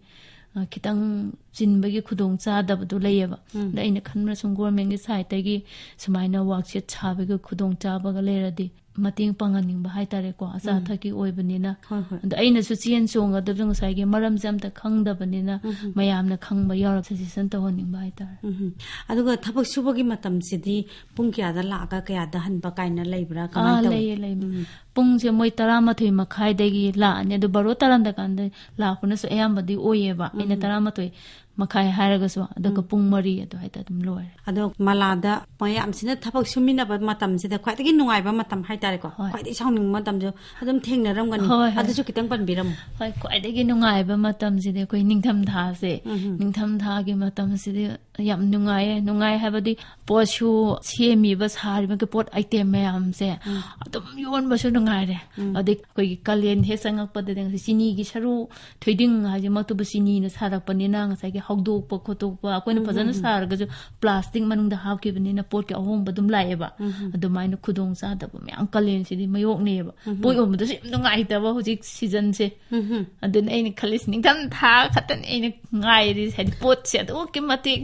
ꯑ, ꯈꯤꯇꯪ ꯆꯤꯟꯕꯒꯤ ꯈꯨꯗꯣꯡ ꯆꯥꯗꯕꯗꯨ ꯂꯩꯌꯦꯕ꯫ ꯎꯝ꯫ ꯑꯗ ꯑꯩꯅ ꯈꯟꯕꯅ ꯁꯨꯝ ꯒꯣꯔꯃꯦꯟꯒꯤ ꯁꯥꯏꯠꯇꯒꯤ ꯁꯨꯃꯥꯏꯅ ꯋꯥꯛꯁꯦꯠ ꯁꯥꯕꯒꯤ ꯈꯨꯗꯣꯡ ꯆꯥꯕꯒ ꯂꯩꯔꯗꯤ ꯃꯇꯦꯡ ꯄꯥꯡꯍꯟꯅꯤꯡꯕ ꯍꯥꯏꯇꯥꯔꯦꯀꯣ, ꯑꯆꯥ ꯎꯝ꯫ ꯑꯊꯛꯀꯤ ꯑꯣꯏꯕꯅꯤꯅ꯫ ꯍꯣꯏ, ꯍꯣꯏ꯫ ꯑꯗ ꯑꯩꯅꯁꯨ ꯆꯦꯟ ꯆꯣꯡꯒꯗꯕꯗꯣ ꯉꯁꯥꯏꯒꯤ ꯃꯔꯝꯁꯦ ꯑꯝꯇ ꯈꯪꯗꯕꯅꯤꯅ ꯎꯝ꯫ ꯃꯌꯥꯝꯅ ꯈꯪꯕ ꯌꯥꯎꯔ ꯁꯖꯦꯁꯟ ꯇꯧꯍꯟꯅꯤꯡꯕ ꯍꯥꯏꯇꯥꯔꯦ꯫ ꯎꯝ꯫ ꯑꯗꯨꯒ ꯊꯕꯛ ꯁꯨꯕꯒꯤ ꯃꯇꯝꯁꯤꯗꯤ ꯄꯨꯡ ꯀꯌꯥꯗ ꯂꯥꯛꯑꯒ ꯀꯌꯥꯗ ꯍꯟꯕ ꯀꯥꯏꯅ ꯂꯩꯕ꯭ꯔꯥ? ꯀꯃꯥꯏꯅ ꯑꯥ, ꯇꯧꯏ? ꯂꯩꯌꯦ, ꯂꯩꯌꯦ꯫ ꯎꯝ꯫ ꯄꯨꯡꯁꯦ ꯃꯣꯏ ꯇꯔꯥꯃꯥꯊꯣꯏ ꯃꯈꯥꯏꯗꯒꯤ ꯂꯥꯛꯑꯅꯤ, ꯑꯗꯨ ꯕꯥꯔꯣ ꯇꯥꯔꯝꯗꯥꯏꯀꯥꯟꯗ ꯂꯥꯛꯄꯅꯁꯨ ꯑꯌꯥꯝꯕꯗꯤ ꯑꯣꯏꯌꯦꯕ꯫ ꯑꯩꯅ ꯎꯝ꯫ ꯇꯔꯥꯃꯥꯊꯣꯏ ꯃꯈꯥꯏ ꯍꯥꯏꯔꯒꯁꯨ, ꯑꯗꯨꯒ ꯎꯝ꯫ ꯄꯨꯡ ꯃꯔꯤ ꯑꯗꯨꯋꯥꯏꯗ ꯑꯗꯨꯝ ꯂꯣꯏꯔꯦ꯫ ꯑꯗꯣ ꯃꯂꯥꯗ ꯃꯌꯥꯝꯁꯤꯅ ꯊꯕꯛ ꯁꯨꯃꯤꯟꯅꯕ ꯃꯇꯝꯁꯤꯗ ꯈ꯭ꯋꯥꯏꯗꯒꯤ ꯅꯨꯡꯉꯥꯏꯕ ꯃꯇꯝ ꯍꯥꯏꯇꯥꯔꯦꯀꯣ, ꯍꯣꯏ꯫ ꯈ꯭ꯋꯥꯏꯗꯒꯤ ꯁꯥꯎꯅꯤꯡꯕ ꯃꯇꯝꯁꯨ ꯑꯗꯨꯝ ꯊꯦꯡꯅꯔꯝꯒꯅꯤ꯫ ꯍꯣꯏ, ꯍꯣꯏ꯫ ꯑꯗꯨꯁꯨ ꯈꯤꯇꯪ ꯄꯟꯕꯤꯔꯝꯃꯨ꯫ ꯍꯣꯏ, ꯈ꯭ꯋꯥꯏꯗꯒꯤ ꯅꯨꯡꯉꯥꯏꯕ ꯃꯇꯝꯁꯤꯗꯤ ꯑꯩꯈꯣꯏ ꯅꯤꯡꯊꯝ ꯊꯥꯁꯦ꯫ ꯎꯝ꯫ ꯅꯤꯡꯊꯝ ꯊꯥꯒꯤ ꯃꯇꯝꯁꯤꯗꯤ ꯌꯥꯝ ꯅꯨꯡꯉꯥꯏꯌꯦ꯫ ꯅꯨꯡꯉꯥꯏ ꯍꯥꯏꯕꯗꯤ ꯄꯣꯠꯁꯨ ꯁꯦꯝꯃꯤꯕ, ꯁꯥꯔꯤꯕꯒꯤ ꯄꯣꯠ ꯑꯥꯏꯇꯦꯝ ꯃꯌꯥꯝꯁꯦ ꯎꯝ꯫ ꯑꯗꯨꯝ ꯌꯣꯟꯕꯁꯨ ꯅꯨꯡꯉꯥꯏꯔꯦ꯫ ꯎꯝ꯫ ꯑꯗꯩ ꯑꯩꯈꯣꯏꯒꯤ ꯀꯥꯂꯦꯟ ꯍꯦꯛ ꯆꯪꯉꯛꯄꯗꯗꯤ ꯉꯁꯥꯏ ꯆꯤꯅꯤꯒꯤ ꯁꯔꯨ, ꯊꯣꯏꯗꯤꯡ ꯍꯥꯏꯁꯤꯃꯛꯇꯕꯨ ꯆꯤꯅꯤꯅ ꯁꯥꯔꯛꯄꯅꯤꯅ ꯉꯁꯥꯏꯒꯤ ꯍꯧꯗꯣꯛꯄ ꯈꯣꯠꯇꯣꯛꯄ, ꯑꯩꯈꯣꯏꯅ ꯎꯝ, ꯐꯖꯅ ꯎꯝ, ꯎꯝ꯫ ꯁꯥꯔꯒꯁꯨ ꯄ꯭ꯂꯥꯁꯇꯤꯛ ꯃꯅꯨꯡꯗ ꯍꯥꯞꯈꯤꯕꯅꯤꯅ ꯄꯣꯠꯀꯤ ꯑꯍꯣꯡꯕ ꯑꯗꯨꯝ ꯂꯥꯛꯑꯦꯕ꯫ ꯎꯝ, ꯎꯝ꯫ ꯑꯗꯨꯃꯥꯏꯅ ꯈꯨꯗꯣꯡ ꯆꯥꯗꯕ ꯃꯌꯥꯝ ꯀꯥꯂꯦꯟꯁꯤꯗꯤ ꯃꯥꯌꯣꯛꯅꯩꯌꯦꯕ꯫ ꯎꯝ, ꯎꯝ꯫ ꯄꯣꯠ ꯌꯣꯟꯕꯗꯁꯨ ꯌꯥꯝ ꯅꯨꯡꯉꯥꯏꯇꯕ ꯍꯧꯖꯤꯛ ꯁꯤꯖꯟꯁꯦ꯫ ꯎꯝ, ꯎꯝ꯫ ꯑꯗꯨꯅ ꯑꯩꯅ ꯈꯜꯂꯤꯁꯦ, ꯅꯤꯡꯊꯝ ꯊꯥ ꯈꯛꯇꯅꯤ ꯑꯩꯅ ꯉꯥꯏꯔꯤꯁꯦ, ꯍꯥꯏꯗꯤ ꯄꯣꯠꯁꯦ ꯑꯗꯨꯛꯀꯤ ꯃꯇꯤꯛ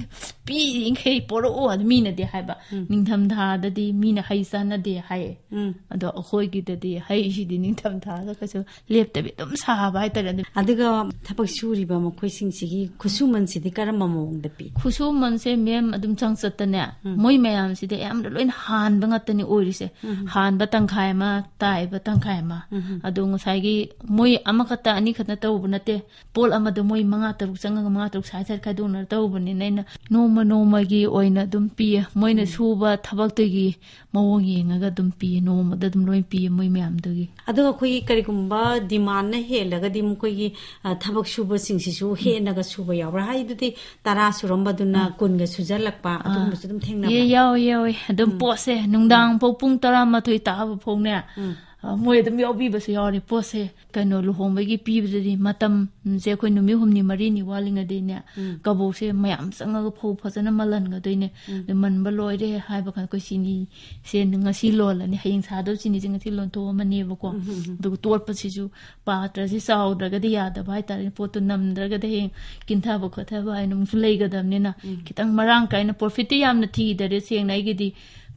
ꯄꯤꯔꯤꯈꯩ ꯄꯣꯔꯛꯑꯣ ꯑꯗꯨ ꯃꯤꯅꯗꯤ ꯍꯥꯏꯕ, ꯎꯝ꯫ ꯅꯤꯡꯊꯝ ꯊꯥꯗꯗꯤ ꯃꯤꯅ ꯍꯩ ꯆꯥꯟꯅꯗꯦ ꯍꯥꯏꯌꯦ꯫ ꯎꯝ꯫ ꯑꯗꯣ ꯑꯩꯈꯣꯏꯒꯤꯗꯗꯤ ꯍꯩꯁꯤꯗꯤ ꯅꯤꯡꯊꯝ ꯊꯥꯗ ꯀꯩꯁꯨ ꯂꯦꯞꯇꯕꯤ ꯑꯗꯨꯝ ꯁꯥꯕ ꯍꯥꯏꯇꯥꯔꯦ꯫ ꯑꯗꯨꯝ ꯑꯗꯨꯒ ꯊꯕꯛ ꯁꯨꯔꯤꯕ ꯃꯈꯣꯏꯁꯤꯡꯁꯤꯒꯤ ꯈꯨꯠꯁꯨꯃꯟꯁꯤꯗꯤ ꯀꯔꯝꯕ ꯃꯑꯣꯡꯗ ꯄꯤ? ꯈꯨꯠꯁꯨꯃꯟꯁꯦ, ꯃꯦꯝ, ꯑꯗꯨꯝ ꯆꯥꯡꯆꯠꯇꯅꯦ, ꯎꯝ꯫ ꯃꯣꯏ ꯃꯌꯥꯝꯁꯤꯗꯤ ꯑꯌꯥꯝꯕꯅ ꯂꯣꯏꯅ ꯍꯥꯟꯕ ꯉꯥꯛꯇꯅꯤ ꯑꯣꯏꯔꯤꯁꯦ꯫ ꯎꯝ꯫ ꯍꯥꯟꯕ ꯇꯪꯈꯥꯏ ꯑꯃ, ꯇꯥꯏꯕ ꯇꯪꯈꯥꯏ ꯑꯃ꯫ ꯎꯝ꯫ ꯑꯗꯣ ꯉꯁꯥꯏꯒꯤ ꯃꯣꯏ ꯑꯃꯈꯛꯇ ꯑꯅꯤꯈꯛꯇ ꯇꯧꯕ ꯅꯠꯇꯦ, ꯄꯣꯠ ꯑꯃꯗ ꯃꯣꯏ ꯃꯉꯥ ꯇꯔꯨꯛ ꯆꯪꯉꯒ ꯃꯉꯥ ꯇꯔꯨꯛ ꯁꯥꯏ ꯁꯥꯏ ꯈꯥꯏꯗꯣꯛꯅꯔ ꯇꯧꯕꯅꯤꯅ ꯑꯩꯅ ꯅꯣꯡꯃ ꯅꯣꯡꯃꯒꯤ ꯑꯣꯏꯅ ꯑꯗꯨꯝ ꯄꯤꯌꯦ꯫ ꯃꯣꯏꯅ ꯎꯝ꯫ ꯁꯨꯕ ꯊꯕꯛꯇꯨꯒꯤ ꯃꯑꯣꯡ ꯌꯦꯡꯉꯒ ꯑꯗꯨꯝ ꯄꯤꯌꯦ, ꯅꯣꯡꯃꯗ ꯑꯗꯨꯝ ꯂꯣꯏ ꯄꯤꯌꯦ ꯃꯣꯏ ꯃꯌꯥꯝꯗꯨꯒꯤ꯫ ꯑꯗꯨꯒ ꯑꯩꯈꯣꯏꯒꯤ ꯀꯔꯤꯒꯨꯝꯕ ꯗꯤꯃꯥꯟꯅ ꯍꯦꯜꯂꯒꯗꯤ ꯃꯈꯣꯏꯒꯤ, ꯑ, ꯊꯕꯛ ꯁꯨꯕꯁꯤꯡꯁꯤꯁꯨ ꯍꯦꯟꯅꯒ ꯁꯨꯕ ꯌꯥꯎꯕ꯭ꯔꯥ? ꯑꯗꯨꯗꯤ ꯇꯔꯥ ꯁꯨꯔꯝꯕꯗꯨꯅ ꯀꯨꯟꯒ ꯁꯨꯖꯜꯂꯛꯄ, ꯑꯗꯨꯒꯨꯝꯕꯁꯨ ꯑꯗꯨꯝ ꯊꯦꯡꯅꯕ? ꯌꯦ-, ꯌꯥꯎꯋꯦ, ꯌꯥꯎꯋꯦ꯫ ꯑꯗꯨꯝ ꯄꯣꯠꯁꯦ ꯅꯨꯡꯗꯥꯡ ꯐꯥꯎ ꯄꯨꯡ ꯇꯔꯥꯃꯥꯊꯣꯏ ꯇꯥꯕ ꯐꯥꯎꯅꯦ, ꯎꯝ꯫ ꯑ, ꯃꯣꯏ ꯑꯗꯨꯝ ꯌꯥꯎꯕꯤꯕꯁꯨ ꯌꯥꯎꯔꯦ꯫ ꯄꯣꯠꯁꯦ ꯀꯩꯅꯣ ꯂꯨꯍꯣꯡꯕꯒꯤ ꯄꯤꯕꯗꯗꯤ ꯃꯇꯝꯁꯦ ꯑꯩꯈꯣꯏ ꯅꯨꯃꯤꯠ ꯍꯨꯝꯅꯤ ꯃꯔꯤꯅꯤ ꯋꯥꯠꯂꯤꯉꯩꯗꯩꯅꯦ, ꯎꯝ꯫ ꯀꯕꯣꯛꯁꯦ ꯃꯌꯥꯝ ꯆꯪꯉꯒ ꯐꯧ ꯐꯖꯅ ꯃꯜꯍꯟꯒꯗꯣꯏꯅꯦ꯫ ꯎꯝ꯫ ꯑꯗꯨ ꯃꯟꯕ ꯂꯣꯏꯔꯦ ꯍꯥꯏꯕ ꯀꯥꯟꯗ ꯑꯩꯈꯣꯏ ꯆꯤꯅꯤꯁꯦ ꯉꯁꯤ ꯂꯣꯜꯂꯅꯤ, ꯍꯌꯦꯡ ꯁꯥꯗꯧ ꯆꯤꯅꯤꯁꯦ ꯉꯁꯤ ꯂꯣꯟꯊꯣꯛꯑꯝꯃꯅꯦꯕꯀꯣ꯫ ꯎꯝ, ꯎꯝ, ꯎꯝ꯫ ꯑꯗꯨꯒ ꯇꯣꯠꯄꯁꯤꯁꯨ ꯄꯥꯇ꯭ꯔꯁꯤ ꯆꯥꯎꯗ꯭ꯔꯒꯗꯤ ꯌꯥꯗꯕ ꯍꯥꯏꯇꯥꯔꯦ꯫ ꯄꯣꯠꯇꯨ ꯅꯝꯗ꯭ꯔꯒꯗꯤ ꯍꯌꯦꯡ ꯀꯤꯟꯊꯕ ꯈꯣꯠꯊꯕ ꯍꯥꯏꯅ ꯑꯃꯨꯛꯁꯨ ꯂꯩꯒꯗꯕꯅꯤꯅ, ꯎꯝ꯫ ꯈꯤꯇꯪ ꯃꯔꯥꯡ ꯀꯥꯏꯅ, profitꯇꯤ ꯌꯥꯝꯅ ꯊꯤꯗꯔꯦ ꯁꯦꯡꯅ꯫ ꯑꯩꯒꯤꯗꯤ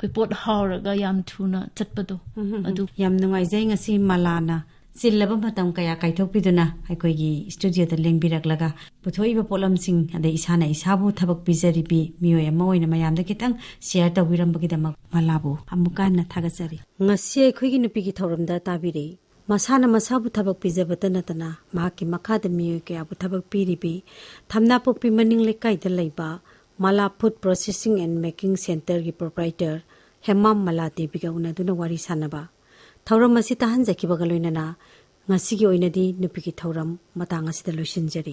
ꯑꯩꯈꯣꯏ ꯄꯣꯠ ꯍꯥꯎꯔꯒ ꯌꯥꯝ ꯊꯨꯅ ꯆꯠꯄꯗꯣ, ꯎꯝ, ꯎꯝ, ꯎꯝ꯫ ꯑꯗꯨ꯫ ꯌꯥꯝ ꯅꯨꯡꯉꯥꯏꯖꯩ ꯉꯁꯤ ꯃꯂꯥꯅ ꯆꯤꯜꯂꯕ ꯃꯇꯝ ꯀꯌꯥ ꯀꯥꯏꯊꯣꯛꯄꯤꯗꯨꯅ ꯑꯩꯈꯣꯏꯒꯤ studioꯗ ꯂꯦꯡꯕꯤꯔꯛꯂꯒ ꯄꯨꯊꯣꯛꯏꯕ ꯄꯣꯠꯂꯝꯁꯤꯡ, ꯑꯗꯩ ꯏꯁꯥꯅ ꯏꯁꯥꯕꯨ ꯊꯕꯛ ꯄꯤꯖꯔꯤꯕꯤ ꯃꯤꯑꯣꯏ ꯑꯃ ꯑꯣꯏꯅ ꯃꯌꯥꯝꯗ ꯈꯤꯇꯪ share ꯇꯧꯕꯤꯔꯝꯕꯒꯤꯗꯃꯛ ꯃꯂꯥꯕꯨ ꯑꯃꯨꯛꯀ ꯍꯟꯅ ꯊꯥꯒꯠꯆꯔꯤ꯫ ꯉꯁꯤ ꯑꯩꯈꯣꯏꯒꯤ ꯅꯨꯄꯤꯒꯤ ꯊꯧꯔꯝꯗ ꯇꯥꯕꯤꯔꯤ꯫ ꯃꯁꯥꯅ ꯃꯁꯥꯕꯨ ꯊꯕꯛ ꯄꯤꯖꯕꯇ ꯅꯠꯇꯅ ꯃꯍꯥꯛꯀꯤ ꯃꯈꯥꯗ ꯃꯤꯑꯣꯏ ꯀꯌꯥꯕꯨ ꯊꯕꯛ ꯄꯤꯔꯤꯕꯤ ꯊꯝꯅꯥꯄꯣꯛꯄꯤ ꯃꯅꯤꯡ ꯂꯩꯀꯥꯏꯗ ꯂꯩꯕ ꯃꯂꯥ Food Processing and Making Centreꯒꯤ proprietor Hemam ꯃꯂꯥ ꯗꯦꯕꯤꯒ ꯎꯅꯗꯨꯅ ꯋꯥꯔꯤ ꯁꯥꯟꯅꯕ꯫ ꯊꯧꯔꯝ ꯑꯁꯤ ꯇꯥꯍꯟꯖꯈꯤꯕꯒ ꯂꯣꯏꯅꯅ ꯉꯁꯤꯒꯤ ꯑꯣꯏꯅꯗꯤ ꯅꯨꯄꯤꯒꯤ ꯊꯧꯔꯝ ꯃꯇꯥꯡ ꯑꯁꯤꯗ ꯂꯣꯏꯁꯤꯟꯖꯔꯤ꯫